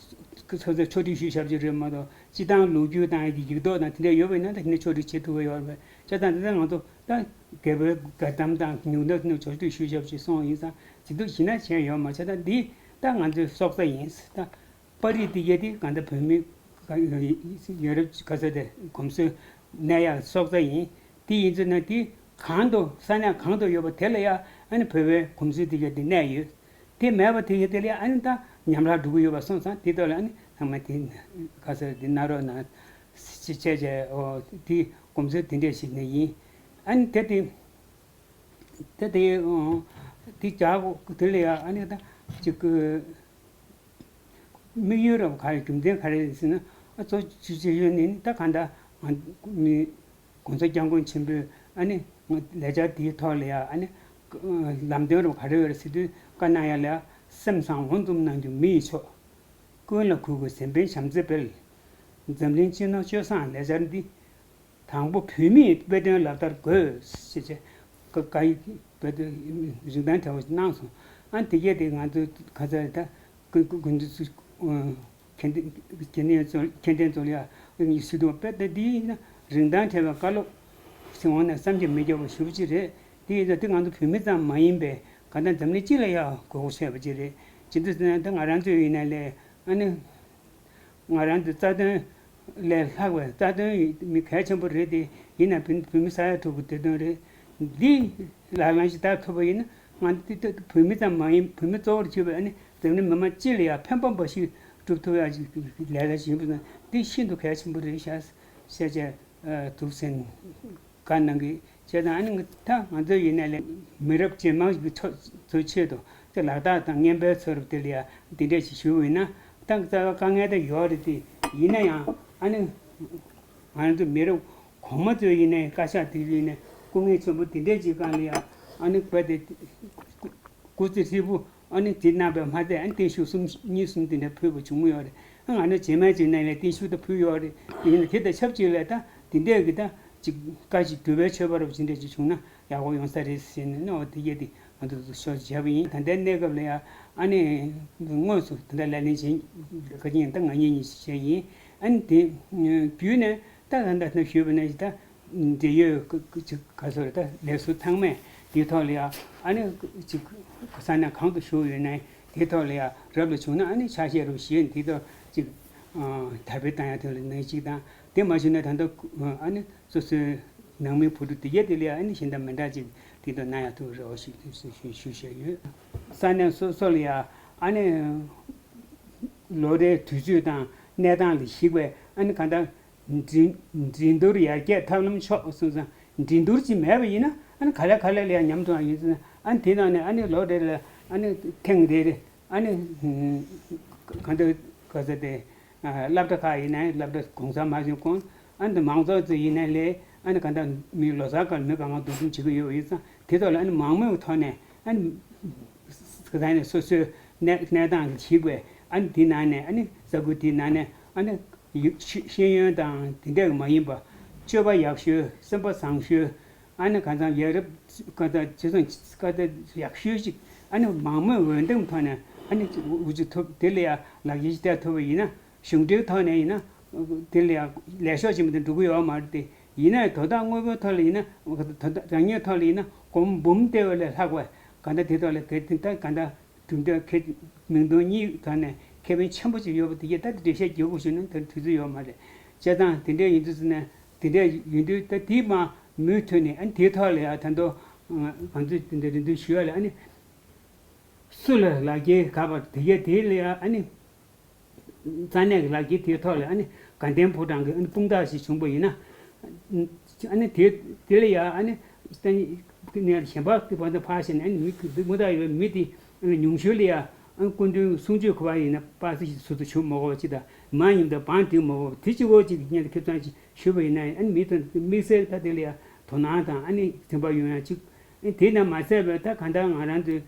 སོ་སོའི་ཕྱོགས་སྒྲིག་ཞུས་བཞག་པ་ཅིག་རེད་མ་གཏོགས་སྤྱི་བཏང་ལོ་རྒྱུས་དང་ཡིག་ཐོག་དང་དེ་འདྲ་ཡོད་པ་ཡིན་ན་ད་དེ་འདྲ་ཕྱོགས་སྒྲིག་བྱེད་ཐུབ་ཀྱི་ཡོད་རེད། བྱས་ཙང་དེ་ཚོ་ང་ཚོ་ད། རྒྱལ་པོའི་བཀའ་གདམས་དང་ཉུང་མཐའ་ནས་ཕྱོགས་སྒྲིག་ཞུས་བཞག་ཅེས་གསུངས་ཡིན་ཙང་ཇི་འདུག་ཞིག་ན་བྱས་ཡོད་མ་ཆགས། ད་འདི་ད་ང་ཚོའི་སྲོག་རྩ་ཡིན། ད་པར་རིས་འདི་གས་དེ་གང་ལྟར་བོད་མི་ཡོ་རོབ་ག་ས་དེ་གོམས་སྲོལ་གནས་ཡག་སྲོག་རྩ་ཡིན། དེ་ཡིན་ཙང་ན་དེ་གང་དུ་ས་གནས་གང་དུ་ཡོད་པ་དེ་ལ་ཡ་ཨ་ནི་བོད་པའི་གོམས་སྲོལ་འདི་གས་དེ་གནས་ཡོད། དེ་མེད་པ་དེ་གས་དེ་ལ་ཡ་ཨ་ནི་ད་ཉམས་རག་འགྲོ་གི་ཡོད་པ་སོང་ཙང་དེ་ཐོག་ལ་ཨ་ནི་ཚང་མ་དེ་ག་ས་དེ་གནང་རོགས་གནང་ཞེས་བྱས་བྱས་ཨོ་དེ་གོམས་སྲོལ་དེ་འདྲས་ཞིག་ནས་ཡིན། ཨ་ནི་དེ་དེ། དེ་དེ་ཨང་། དེ་རྒྱག་དགོས་དེ་ལ་ཡ་ཨ་ནི་ད་ཅིག་གི་དམིགས་ཡུལ་རབ་ག་རེ་རྒྱུ་མཚན་ག་རེ་རེད་ཟེར་ན། ཨ་གཙོ་ཆེ་ཆེ་ཡོད་ནི་ད་ག་འདྲ་ང་མི་གོང་ས་སྐྱབས་མགོན་ཆེན་པོས་ཨ་ནི་ལས་འཆར་དེའི་ཐོག་ལ་ཡ་ཨ་ནི་ལམ་སྟོན་རབ་ག་རེ་ཡོད་རེད་ཟེར་དུས་བཀའ་གནང་ཡ་ལ་ཡ་སེམས་བཟང་འོ་འཛོམས་གནང་རྒྱུ་མི་ཡི་མཆོག་ཀུན་ལ་གུས་དགོས་གཟན་ཕན་བྱམས་བརྩེ་སྤེལ། འཛམ་གླིང་སྤྱི་ནོར་སྤྱོད་བཟང་ལས་འཆར་འདི། དང་པོ་བོད་མིས་དཔེ་སྟོན་ལག་བསྟར་དགོས་ཞེས་བྱས་བཀའ་ཡིག་དཔེ་སྟོན་རིན་ཐང་བྲལ་བ་ཞིག་གནང་སོང་། ཨ་དེ་གས་དེ་ང་ཚོའི་ག་ཚ་ད་ཀུན་ཀུན་ཀུན་ཚོ་མཁྱེན་ལྡན་མཁྱེན་ལྡན་ཚོ་མཁྱེན་ལྡན་ཚོ་ལ་ཡ་ཡིག་སྲིད་དུ་དཔེ་ལྟ་འདི་ཡིན་ན་རིན་ཐང་བྲལ་བའི་བཀའ་སློབ་ཞིག་འོང་ན་བསམ་གྱིས་མི་ཁྱབ་པ་ཞེ་པོ་ཅིག་རེད། དེ་ཡིན་ཙང་དེ་ང་ཚོ་བོད་མི་ཙམ་མ་ཡིན་པའི་ག་ད་འཛམ་གླིང་སྤྱི་ལ་ཡ་དགོས་མཁོ་ཆེ་བ་ཅིག་རེད། ཇི་འདྲ་ཟེར་ན་ད་ང་རང་ཚོ་ཡིན་ན་ལས་ཨ་ནི། ང་རང་ཚོ་རྩ་དོན་ལས་ལྷག་པའི་རྩ་དོན་མི་གལ་ཆེན་པོ་རེད་དེ། ཡིན་ན་བོད་བོད་མི་ས་ཡ་དྲུག་གི་བདེ་དོན་རེད། འདི་ལག་ལེན་ཞིག་བསྟར་ཐུབ་པ་ཡིན་ན་ ང་འདི་ལྟ་བུ་མི་ཙམ་མ་ཡིན། བོད་མི་གཙོ་བོར་གྱུར་པའི་ཨ་ནི་འཛམ་གླིང་མི་མང་སྤྱི་ལ་ཡང་ཕན་པ་འབའ་ཞིག་སྒྲུབ་ཐུབ་ཡག་ཅིག་ལས་ཀ་ཞིག་ཡིན་པ་ན། འདི་ཤིན་ཏུ་གལ་ཆེན་པོ་རེད་ཤག་ཟེར་བྱས་ཐུགས་སེམས་བཀའ་གནང་གི། བྱས་ཙང་ཨ་ནི་ད་ང་ཚོ་ཡིན་ནའི་ལས་མི་རབས་རྗེས་མ་གི་ཚོ་ཚོའི་ཆེད་དུ་དེ་ལག་རྟགས་དང་རྔན་པའི་ཚོ་རབས་དེ་ལ་ཡང་འདི་འདྲས་ཞིག་ཞུ་བ་ཡིན་ན། ད་རྩ་བའི་དཀའ་ངལ་དེ་ཡོད་རེད་དེ། ཡིན་ན་ཡང་ཨ་ནི་ང་ཚོ་མི་རབས་གོང་མ་ཚོས་ཡིན་ནའི་བཀའ་ཤག་དེ་ཚོ་ཡིན་ནའི་སྐུ་ངལ་ཆེན་པོ་འདི་འདྲས་ཅིག་སྒང་ལ་ཡང་ཨ་ནི་བོད་དེ་སྐུ་ཚེ་ཧྲིལ་པོ་ཨ་ནི་དེ་གནང་བའི་མ་ཚད། ཨ་ནི་བརྟན་བཞུགས་གསུམ་གཉིས་གསུམ་དེ་འདྲ་ཕུལ་བ་བྱུང་ཡོད་རེད། ཨ་ང་ཚོ་རྗེས་མ་ཅིག་ནས་ལས་བརྟན་བཞུགས་དེ་ཕུལ་ཡོད་རེད། ཡིན་ན་དེ་དང་ཆབས་ཅིག་ལ་ད་དེ་འདྲས་ཀྱི་ད་ཅིག་བཀའ་ཅིག་སྒྲུབ་པའི་ཆོས་པ་རབ་ཅིག་འདྲ་ཅིག་བྱུང་ན་ཡག་པོ་ཡོང་ས་རེད་ཟེར་ནས་ནོ། དེ་གས་དེ་ང་ཚོ་ཚོ་ཤོག་བྱས་པ་ཡིན། ད་ལྟའི་གནས་སྐབས་ལ་ཡང་ཨ་ནི་དངོས་སུ་ད་ལྟ་ལག་ལེན་བྱེད་ག་ཅིག་ཡིན། ད་ང་གཉིས་གཉིས་བྱས་ཡིན། ཨ་ནི་དེ་བརྒྱུད་ནས་ད་ད་ལྟ་ན་ཞུས་པ་ནང་བཞིན་ད་འབྲེལ་ཡོད་ཀ་ཀ་ཅིག་ག་ཚོད་རེད། ད་ལས་ཟུར་ཚང་མས་དེའི་ཐོག་ལ་ཡང་ཨ་ནི་ཅིག་ས་གནས་གང་དུ་བཞུགས་ཡོད་ན་དེའི་ཐོག་ལ་ཡང་རབ་ལ་བྱུང་ན་ཨ་ནི་ཕྱག་བཞེས་རོགས་ཞུས། དེའི་ཐོག་ཅིག་དར་སྤེལ་བཏང་ཡག་ཐོག་ལ་ནང་ཅིག་དང་། དེ་མ་བྱུང་ན་ད་ལྟ་ཨ་ནི་སོ་སོའི་ནང་མི་བུ་ཕྲུག་དེ་གས་དེ་ལ་ཡང་ཨ་ནི་གཞན་དང་མི་འདྲ་ཅིག་དེའི་ཐོག་གནང་ཡག་ཐུགས་རེ་བ་ཞུ་ཞུ་ཞུ་ཞུ་བཞིན་ཡོད། ས་གནས་སོ་སོ་ལ་ཡང་ཨ་ནི་ལོ་རེའི་དུས་ཚོད་དང་གནས་སྟངས་ལ་གཞིགས་པའི་ཨ་ནི་གང་ལྟར་འགྲན་འགྲན་བསྡུར་ཡར་རྒྱས་ཐབས་ལམ་ཕྱོགས་སོང་ཙང་། འགྲན་བསྡུར་ཅིག་མེད་པ་ཡིན་ན་ཨ་ནི་ག་ལེ་ག་ལེ་ལ་ཡང་ཉམས་མཐོང་ཡོད་ཙང་། ཨ་ནི་དེ་ནང་ནས་ཨ་ནི་ལོ་རེ་ལ་ཨ་ནི་ཐེངས་རེ་རེ་ཨ་ནི་གང་ལྟར་ག་ས་དེ་སློབ་གྲྭ་ཁག་ཡིན་ན་སློབ་གྲྭ་གུང་སེང་མ་བྱུང་གོང་། ཨ་ནི་མང་ཚོགས་ཚོ་ཡིན་ན་ལས་ཨ་ནི་གང་ལྟར་མི་ལོ་གསར་སྐབས་མི་གང་ག་འདུ་འཛོམས་བྱེད་ཀྱི་ཡོད་པ་ཡིན་ཙང་། དེ་ཐོག་ལ་ཨ་ནི་མང་མོས་ཐོག་ནས་ཨ་ནི་ས་གནས་སོ་སོའི་གནས་གནས་སྟངས་ལ་གཞིགས་པའི་ཨ་ནི་དེ་ནང་ནས་ཨ་ནི་ས་ཁུལ་དེའི་ནང་ནས་ཨ་ནི་ཡུ་ཤེས་ཤེས་ཡོན་དང་དེ་འདྲ་གི་མ་ཡིན་པ། སྤྱོད་པ་ཡག་ཤོས། སེམས་པ་བཟང་ཤོས། ཨ་ནི་གང་ལྟར་ཡ་རབས་གང་ལྟར་བྱེད་སོང་གང་ལྟར་ཡག་ཤོས་ཤིག་ཨ་ནི་མང་མོས་འོས་འདེམས་ཐོག་ནས་ཨ་ནི་འུ་ཚོ་ཐོབ། དེ་ལ་ཡང་ལག་འཁྱེར་ཞིག་སྟེར་ཐུབ་པ་ཡིན་ན། གཞུང་འབྲེལ་ཐོག་ནས་ཡིན་ན་དེ་ལ་ཡང་ལས་ཤོག་ཆེན་པོ་དེ་འགྲོ་གི་ཡོད་མ་རེད་དེ། ཡིན་ན་དོ་བདག་དངོས་པོའི་ཐོག་ལ་ཡིན་ན། དོ་བདག་རང་ཉིད་ཐོག་ལ་ཡིན་ན་སྒོར་མོ་འབུམ་སྟེར་བ་ལས་ལྷག་པ་གང་ལྟར་དེ་ཐོག་ལ་གལ་ཏེ་ད་གང་ལྟར་གྲུབ་འབྲས་ཁེ་མིང་དོན་གཉིས་ཐོག་ནས་ཁེ་ཕན་ཆེན་པོ་ཅིག་ཡོད་པ་དེ་གས་ད་འགྲེལ་བཤད་རྒྱག་དགོས་ཞུས་ན་ད་དུས་ཚོད་ཡོད་མ་རེད། བྱས་ཙང་དེ་འདྲ་ཡིན་དུས་ཙམ་ནས་དེ་འདྲ་ཡིན་དུས་ད་དེ་མ་མུ་མཐུད་ནས་ཨ་ནི་དེའི་ཐོག་ལ་ཡང་ད་དུང་ང་ཚོས་དེ་འདྲ་རེ་འདུན་ཞུ་ཡ་ལ་ཨ་ནི་སུ་ལ་ལག་འཁྱེར་ག་པར་དེ་གས་དེ་ལ་ཡང་ཨ་ནི། ས་གནས་ཀྱི་ལག་འཁྱེར་དེའི་ཐོག་ལ་ཨ་ནི་དགའ་ལྡན་ཕོ་བྲང་གི་ཨ་ནི་དཔུང་རྟགས་ཤིག་བྱུང་པ་ཡིན་ན། ཨ་ནི་དེ་དེ་ལ་ཡང་ཨ་ནི་ས་གནས་གཞན་པ་དེ་བར་དུ་ཕར་ཕྱིན་ཨ་ནི་མི་དངོས་བདག་ཡོད་པའི་མི་དེ་ཨ་ནི་ཉུང་ཤོས་ལ་ཡང་ཨ་ནི་སྐུ་མདུན་གསུང་ཆོས་གོ་བ་ཡིན་ན་པ་སེ་ཞིག་ཟུར་དུ་ཞུགས་མ་དགོས་པ་ཅིག་དང་། མ་ཡིན་པ་བང་བསྒྲིགས་མ་དགོས་པ་དེ་གཅིག་པོ་ཅིག་གི་སྔོན་དུ་ཁེ་བཟང་ཅིག་ཞུས་པ་ཡིན་ན་ཨ་ནི་མི་དང་དམིགས་བསལ་ད་དེ་ལ་ཡང་དོ་སྣང་དང་ཨ་ནི་སེམས་པ་ཡོང་ཡ་ཅིག་ཨ་ནི་དེ་ན་མ་ཟད་པའི་ད་གང་ལྟར་ང་རང་ཚོའི་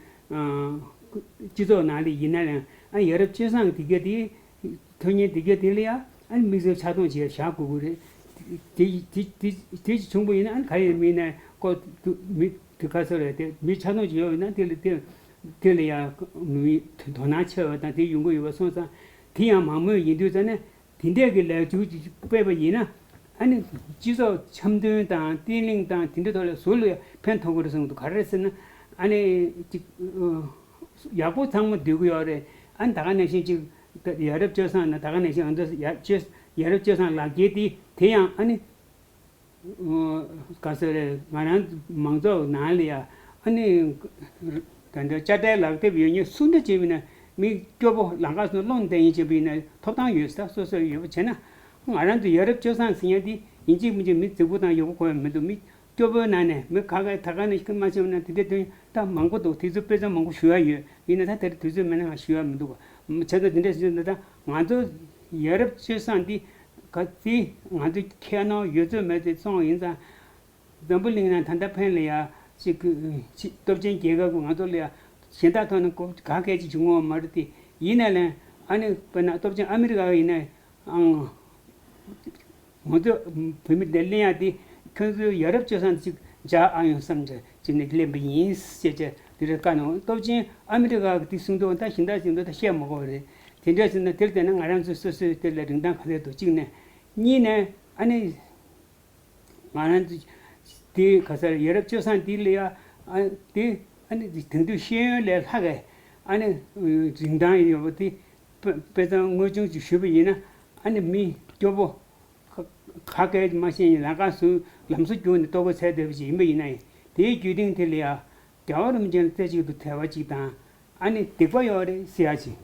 སྤྱི་ཚོགས་ནང་ལ་ཡིན་ན་ཡང་ཨ་ཡ་རབས་སྤྱོད་བཟང་གི་དེ་ག་དེ། ཐོན་མཁན་དེ་ག་དེ་ལ་ཡང་ཨ་ནི་དམིགས་བསལ་ཕྱག་རྡུང་བྱས་བཞག་དགོས་ཀྱི་རེད། དེ་དེ་དེ་དེ་བྱུང་པ་ཡིན་ན་ཨ་ནི་ག་ཡིན་མིན་ན་ཀོ་མི་དེ་ག་ཚོད་རེད། དེ་མི་ཕྱག་རྡུང་བྱས་ཡོད་ན་དེ་ལ་དེ་དེ་ལ་ཡང་མི་དོ་སྣང་ཆེ་བ་དང་དེ་ཡོང་གི་ཡོད་པ་སོང་ཙང་། དེ་ཡང་མང་མོས་ཡིན་དུས་ཙང་ནས་དེ་འདྲས་ཀྱི་ལས་འགུལ་ཅིག་སྤེལ་པ་ཡིན་ན་ཨ་ནི་སྤྱི་ཚོགས་འཆམ་མཐུན་དང་བརྟན་ལྷིང་དང་དེ་འདྲ་ཐོག་ལ་ཟུར་ལ་ཕན་ཐོགས་ཀྱི་རེད་བསམ་འདུག་ག་རེ་རེད་ཟེར་ན་ཨ་ནི་ཅིག་ཡག་པོ་ཚང་མ་སྡོད་ཀྱི་ཡོད་རེད། ཨ་ནི་ད་ག་ནང་བཞིན་ཅིག་ཡ་རབས་སྤྱོད་བཟང་ན་ད་ག་ནང་བཞིན་ང་ཚོ་ཡ་སྤྱོད་ཡ་རབས་སྤྱོད་བཟང་ལག་འཁྱེར་དེ་དེ་ཡང་ཨ་ནི་ག་ཟེར་རེད། ང་རང་མང་ཚོགས་ནང་ལ་ཡ་ཨ་ནི་ད་ལྟ་དཔྱ་ཁྲལ་ལག་དེབ་ཡོད་མཁན་སུ་འདྲ་བྱས་པ་ཡིན་ན་མི་སྐྱོ་པོ་ལམ་ཁ་སོང་སློང་བསྡད་ཡིན་བྱས་པ་ཡིན་ན་ཐོབ་ཐང་ཡོད་ས་སོ་སོ་ཡོད་པ་བྱས་ན། ང་རང་ཚོ་ཡ་རབས་སྤྱོད་བཟང་ཟེར་མཁན་དེ་ཡིན་གཅིག་མིན་གཅིག་མི་རྫིག་པོ་དང་ཡག་པོ་གོ་ཡ་མི་འདུག་མི་སྐྱོ་པོའི་ནང་ནས་མི་ཁ་ཁ་ད་ག་ནས་ཤི་མ་ཤི་བ་ན་དེ་འདྲའི་དོན་ད་མང་པོ་འདུག་དེ་ཚོ་དཔེ་མཚོན་མང་པོ་ཞུ་ཡ་ཡོད། ཡིན་ན་ད་དེར་དུས་ཚོད་མེད་ན་ང་ཞུ་ཡ་མི་འདུག་བྱས་ཙང་དེ་འདྲ་ཞིག་ན་ད་ང་ཚོ་ཡ་རབས་སྤྱོད་བཟང་འདི་ག་ཚིག་ང་ཚོ་ཁྱད་ནོར་ཡོད་ཚོད་མེད་ཚོད་བཙོང་བ་ཡིན་ཙང་། འཛམ་བུ་གླིང་ན་ད་ལྟ་ཕན་ལ་ཡ་ཅིག་ཅིག་སྟོབས་ཆེན་རྒྱལ་ཁབ་ཀྱི་ང་ཚོ་ལ་ཡ་གཞན་དག་ཐོག་ནས་གོ་ག་གལ་ཆེ་བྱུང་བ་མ་རེད་དེ། ཡིན་ན་ལན་ཨ་ནི་དཔེར་ན་སྟོབས་ཆེན་ཨ་མི་རི་ཀ་ཡིན་ན་ཨང་། ང་ཚོ་བོད་མི་འདི་གླེང་ཡག་འདི་ཁྱོད་ཚོའི་ཡ་རབས་སྤྱོད་བཟང་ཅིག་འཇགས་ཨ་ཡོང་བསམ་བྱས་ཅིག་ནས་གླེང་པ་ཡིན་ཞེས་བྱས་དེ་རེ་བཀའ་གནང་། སྟོབས་ཆེན་ཨ་མི་རི་ཀ་གི་དེ་གསུང་དོན་ད་ཞིང་བདག་ཞིང་བདག་ད་བཤད་མ་དགོས་པ་རེད། དེ་འདྲ་ཟེར་ན་དེར་བལྟས་ན་ང་རང་ཚོ་སོ་སོའི་དེ་ལ་རིན་ཐང་ག་ཚད་འདུག་གཅིག་ནས། གཉིས་ནས་ཨ་ནི་ང་རང་ཚོ་དེ་ག་ས་ཡ་རབས་སྤྱོད་བཟང་དེ་ལ་ཡ་ཨ་དེ་ཨ་ནི་དེང་དུས་ཤེས་ཡོན་ལས་ལྷག་གི་ཨ་ནི་རིན་ཐང་ཡོད་པ་དེ་དཔེ་དཔེ་མཚོན་དངོས་བྱུང་ཅིག་ཞུས་པ་ཡིན་ན་ཨ་ནི་མི་སྐྱོ་པོ། ཁ་ཁ་སྐད་མ་ཤེས་ཡིན་ལམ་ཁ་སུ་ལམ་སུ་རྒྱུག་ནས་ལྟོ་གོས་འཚོལ་བསྡད་པ་ཞིག་ཡིན་པ་ཡིན་ན་ཡང་དེའི་བརྒྱུད་རིམ་དེ་ལ་ཡང་ རྒྱལ་བ་རིན་པོ་ཆེ་ལ་རྩེ་གཅིག་ཏུ་དད་པ་གཅིག་དང་། ཨ་ནི་སྡིག་པ་ཡོད་རེད་ཟེར་ཡ་གཅིག་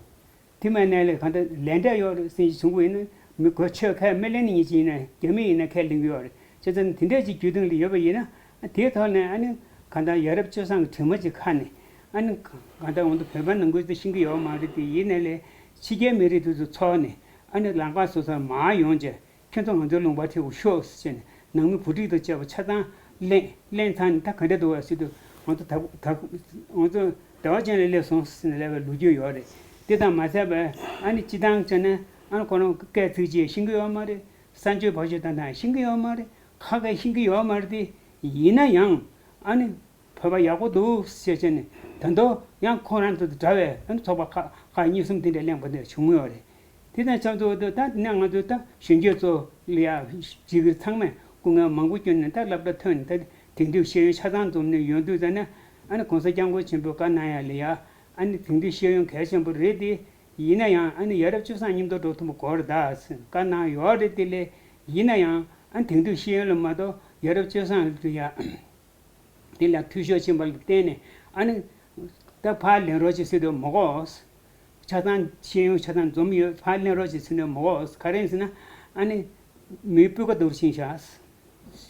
དེ་མ་ནས་ལས་གང་ལྟར་ལས་འབྲས་ཡོད་རེད་ཟེར་གྱི་བྱུང་བ་ཡིན་ན། མི་གོ་ཆོས་ཁས་མི་ལེན་ནི་ཡིན་གཅིག་ཡིན་ན། རྒྱ་མི་ཡིན་ན་ཁས་ལེན་གྱི་ཡོད་རེད། བྱས་ཙང་དེ་འདྲས་ཅིག་རྒྱུད་སྟེང་ལ་ཡོད་པ་ཡིན་ན། དེའི་ཐོག་ནས་ཨ་ནི་གང་ལྟར་ཡ་རབས་སྤྱོད་བཟང་གི་དྲི་མ་ཅིག་ཁ་ནས། ཨ་ནི་གང་ལྟར་འོང་དུ་བོད་པ་ནང་ཁུལ་དུ་ཤེས་ཀྱི་ཡོད་མ་རེད་དེ། ཡིན་ནའི་ལས་ཕྱི་རྒྱལ་མི་རིགས་དེ་ཚོ་ཚོགས་ནས། ཨ་ནི་ལམ་ཁ་སོ་སོར་མར་ཡོང་བྱས། ཁྱེད་ཚོ་ང་ཚོའི་ལུང་པར་ཁྲིད་དགོས་ཤོག་ཟེར་ནས། ནང་མི་བུ་ཁྲིད་དང་བཅས་པ་ཆ་ཚང་གླེང་གླེང་ཚར་ནས། ད་ག་འདྲ་འདུག་བ་ཟེར་དུས། ང་ཚོ་ད་ང་ཚོ་བདེ་བ་ཅན་ལ་སླེབས་སོང་ཟེར་ནས་ལབ་པའི་ལོ་རྒྱུས་ཡོད་རེད། དེ་དང་མ་ཟད་པའི་ཨ་ནི་སྤྱི་བཏང་བྱས་ན། ཨ་ནི་ཁོ་རང་སྐད་ཚིག་གཅིག་ཤེས་ཀྱི་ཡོད་མ་རེད། གསར་འགྱུར་བར་ཆད་དང་དང་ཤེས་ཀྱི་ཡོད་མ་རེད། ཁ་སྐད་ཤེས་ཀྱི་ཡོད་མ་རེད་དེ། ཡིན་ན་ཡང་ཨ་ནི་བོད་པ་ཡག་པོ་འདུག་ཟེར་བྱས་ནས། ད་དུང་ཡང་ཁོ་རང་ཚོ་དང་འདྲ་བའི་ཨ་ནི་ཚོགས་པ་ཁག་ཁག་གཉིས་གསུམ་དེ་འདྲ་གླེང་པ་འདྲ་བྱུང་ཡོད་རེད། དེ་དང་ཆབས་ཅིག་ཏུ་ད་དེ་ནས་ང་ཚོས་ད་གཞོན་སྐྱེས་ཚོ་ལ་ཡ་བྱེད་ཀྱི་ཚང་མས་སྐུ་ངལ་མང་པོ་བསྐྱོན་ནས། ད་སློབ་གྲྭ་ཐོན་ནས། ད་དེང་དུས་ཤེས་ཡོན་ཆ་ཚང་འཛོམས་ནས་ཡོང་དུས་ཙ་ན། ཨ་ནི་༸གོང་ས་༸སྐྱབས་མགོན་ཆེན་པོས་བཀའ་གནང་ཡ་ལ་ཡ། ཨ་ནི་དེང་དུས་ཤེས་ཡོན་གལ་ཆེན་པོ་རེད་དེ། ཡིན་ན་ཡང་ཨ་ནི་ཡ་རབས་སྤྱོད་བཟང་མཉམ་དུ་འགྲོ་ཐུབ་པ་དགོས་རེད་ད་ཟེར་བཀའ་གནང་ཡོད་རེད་དེ་ལས། ཡིན་ན་ཡང་ཨ་ནི་དེང་དུས་ཤེས་ཡོན་ལ་མ་གཏོགས་ཡ་རབས་སྤྱོད་བཟང་ལ་ཡ། དེ་ལ་འཐུས་ཤོར་ཕྱིན་པ་ལ་བརྟེན་ནས། ཨ་ནི་ད་ཕར་ལེན་རོགས་བྱེད་ཟེར་དུས་མ་གོ། ཆ་ཚང་ཤེས་ཡོན་ཆ་ཚང་འཛོམས་ཡོད། ཕར་ལེན་རོགས་བྱེད་ཟེར་དུས་མ་གོ། ག་རེ་ཡིན་ཟེར་ན། ཨ་ནི་མིའི་སྤུས་ཀ་དུ་ཕྱིན་ཤག་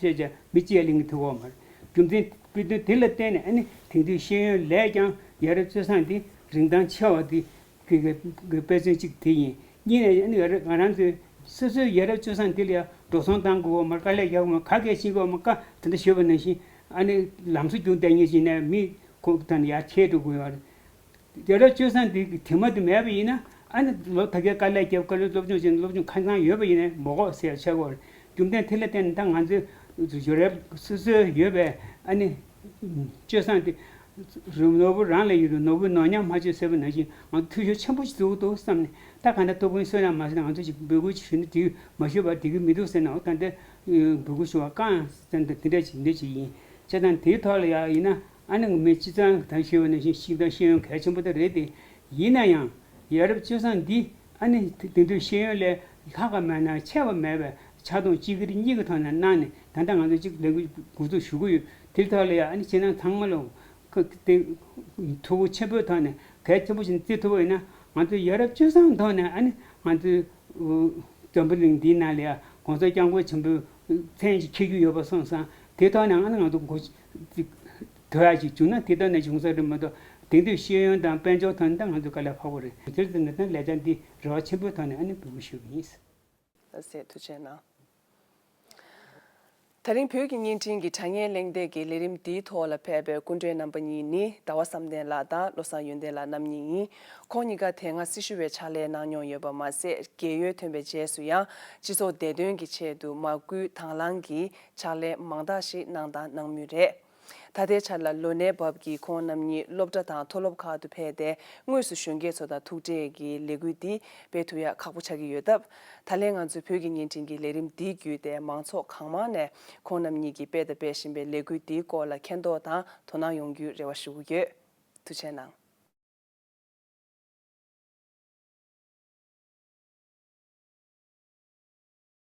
ཟེར་བྱས། མི་གཅིག་ལ་ལེན་གྱི་ཐུབ་ཀྱི་ཡོད་མ་རེད། རྒྱུ་མཚན་དེ་དེ་ལ་བརྟེན་ནས། ཨ་ནི་དེང་དུས་ཤེས་ཡོན་ལས་ཀྱང་ཡ་རབས་སྤྱོད་བཟང་དེ་རིན་ཐང་ཆེ་བ་དེ། གི་གི་གི་དཔེ་མཚོན་གཅིག་དེ་ཡིན། གཉིས་ནས་ཨ་ནི་ང་རང་ང་རང་ཚོའི་སོ་སོའི་ཡ་རབས་སྤྱོད་བཟང་དེ་ལ་ཡང་འགྲོ་སོང་གཏོང་དགོས་མ་རེད། དཀའ་ལས་རྒྱག་དགོས་མ་རེད། ག་གེ་ཤེས་དགོས་མ་རེད། བཀའ་དེ་འདྲ་ཞུས་པ་ནང་བཞིན། ཨ་ནི་ལམ་སང་རྒྱུག་བསྡད་མཁན་ཞིག་ནས་མི་ཁོ་དང་ཡར་ཁྱེར་འགྲོ་དགོས་ཡོད་རེད། ཡ་རབས་སྤྱོད་བཟང་དེ་གི་དྲི་མ་དེ་མེད་པ་ཡིན་ན། ཨ་ནི་ལོ་ད་གའི་དཀའ་ལས་རྒྱབ། དཀའ་ལས་སློབ་སྦྱོང་བྱས་ནས། སློབ་སྦྱོང་ཁ་སང་ཡོད་པ་ཡིན་ནའི་མ་གོ་ཟེར་ཆགས་ཀྱི་ཡོད་རེད། རྒྱུ་མཚན་དེ་ལ་བརྟེན་ནས་ད་ང་ཚོའི་ཡོ་རོབ་སོ་སོའི་ཡོད་པའི་ཨ་ནི་སྤྱོད་བཟང་དེ། རུ་ནོར་བུ་རང་ལ་ཡོད་རུང་ནོར་བུས་ནོར་ཉམས་མ་བྱེད་ཟེར་བ་ནང་བཞིན། ང་ཚོ་འཐུས་ཤོར་ཆེན་པོ་ཞིག་འགྲོ་གི་འདུག་བསམ་ནས། ད་གང་ལྟར་ཐུགས་ཕན་གསོས་ན་མ་གསོས་ན། ང་ཚོ་ཞིག་འབོད་སྐུལ་ཞིག་ཞུས་ན་འགྲིག་མ་ཞུས་པར་འགྲིག་གི་མི་འདུག་ཟེར་ན། འོ་ད་ལྟ་འབོད་སྐུལ་ཞུ་བ་བསྐངས་ཟེར་ན་དེ་འདྲ་ཞིག་འདི་ཞིག་ཡིན། བྱས་ཙང་དེའི་ཐོག་ལ་ཡ་ཡིན་ན། ཨ་ནི་མི་སྤྱི་ཚང་ད་ཞུས་པ་ནང་བཞིན་ཤེས་ཡོན་ཤེས་ཡོན་གལ་ཆེན་པོ་དེ་རེད་དེ། ཡིན་ན་ཡང་ཡ་རབས་སྤྱོད་བཟང་འདི། ཨ་ནི་དེ་དེང་དུས་ཤེས་ཡོན་ལས་ལྷག་པ་མེད་ན་ཆེ་བ་མེད་པའི་ཆ་དང་གཅིག་གི་གཉིས་ཀྱི་ཐོག་ནས་གནང་ནས། ད་ལྟ་ང་ཚོ་གཅིག་ལས་འགུལ་འགོ་འཛུགས་ཞུ་གི་ཡོད། དེའི་ཐོག་ལ་ཡ་ཨ་ནི་ཁྱེད་རང་ཚང་མ་ལ་ཁ་དེ་ཐུགས་ཁུར་ཆེན་པོའི་ཐོག་ནས་གལ་ཆེན་པོ་ཞིག་བརྩི་ཐུབ་པ་ཡིན་ན། ང་ཚོ་ཡ་རབས་སྤྱོད་བཟང་ཐོག་ནས། ཨ་ནི་ང་ཚོའི་འཛམ་བུ་གླིང་འདིའི་ནང་ལ་ཡ་༸གོང་ས་༸སྐྱབས་མགོན་ཆེན་པོའི་མཚན་ཞིག་འཁྱེར་རྒྱུ་ཡོད་པ་སོང་ཙང་། དེའི་ཐོག་ནས་ཨ་ནི་ང་ཚོ་འགོ་ཐོས་ཡ་ཞིག་བྱུང་ན་དེ་ལྟར་ནས་བྱུང་ས་རེད་མ་གཏོགས། དེང་དུས་ཤེས་ཡོན་དང་དཔལ་འབྱོར་ཐོག་ནས་ད་ང་ཚོ་དཀའ་ལས་ཁག་པོ་རེད། དེར་བརྟེན་ནས་ད་ལས་འཆར་འདི་རེ་བ་ཆེན་པོའི་ཐོག་ནས་ཨ་ནི་འབོད་སྐུལ་ཞུ་གི་ཡིན། ལགས་སེ། ཐུགས་རྗེ་གནང་། ད་རིང་བོད་ཀྱི་བརྙན་འཕྲིན་གྱི་དྲ་བརྙན་གླེང་སྟེགས་ཀྱི་ལས་རིམ་འདིའི་ཐོག་ལ་ཕེབས་པའི་སྐུ་མགྲོན་རྣམ་པ་གཉིས་ནི། ཟླ་བ་བསམ་གཏན་ལགས་དང་བློ་བཟང་ཡོན་ཏན་ལགས་རྣམ་གཉིས་ཡིན། ཁོང་གཉིས་ཀ་དེ་སྔ་སྲི་ཞུ་བའི་ཕྱག་ལས་གནང་མྱོང་ཡོད་པ་མ་ཟད། རྒས་ཡོལ་ཐོན་པའི་རྗེས་སུ་ཡང་སྤྱི་ཚོགས་བདེ་དོན་གྱི་ཆེད་དུ་མ་བསྐུལ་དང་བླངས་ཀྱིས་ཕྱག་ལས་མང་དག་ཞིག་གནང་དང་གནང་མུས་རེད། ད་ལྟའི་ཆར་ལ་ལོ་ནའི་བབ་ཀྱིས་ཁོང་རྣམ་གཉིས་སློབ་གྲྭ་དང་མཐོ་སློབ་ཁག་ཏུ་ཕེབས་ཏེ། དངོས་སུ་གཞོན་སྐྱེས་ཚོ་དང་ཐུག་འཕྲད་ཀྱི་ལས་འགུལ་འདི་སྤེལ་ཐུབ་ཡ་ཁག་པོ་ཆགས་ཀྱི་ཡོད་སྟབས། ད་ལན་ང་ཚོའི་བོད་ཀྱི་བརྙན་འཕྲིན་གྱི་ལས་རིམ་འདི་བརྒྱུད་དེ། མང་ཚོགས་གང་མང་ནས་ཁོང་རྣམ་གཉིས་ཀྱིས་སྤེལ་དང་སྤེལ་བཞིན་པའི་ལས་འགུལ་འདིའི་སྐོར་ལ་མཁྱེན་རྟོགས་དང་དོ་སྣང་ཡོང་རྒྱུའི་རེ་བ་ཞུ་གི་ཡོད། ཐུགས་རྗེ་གནང་།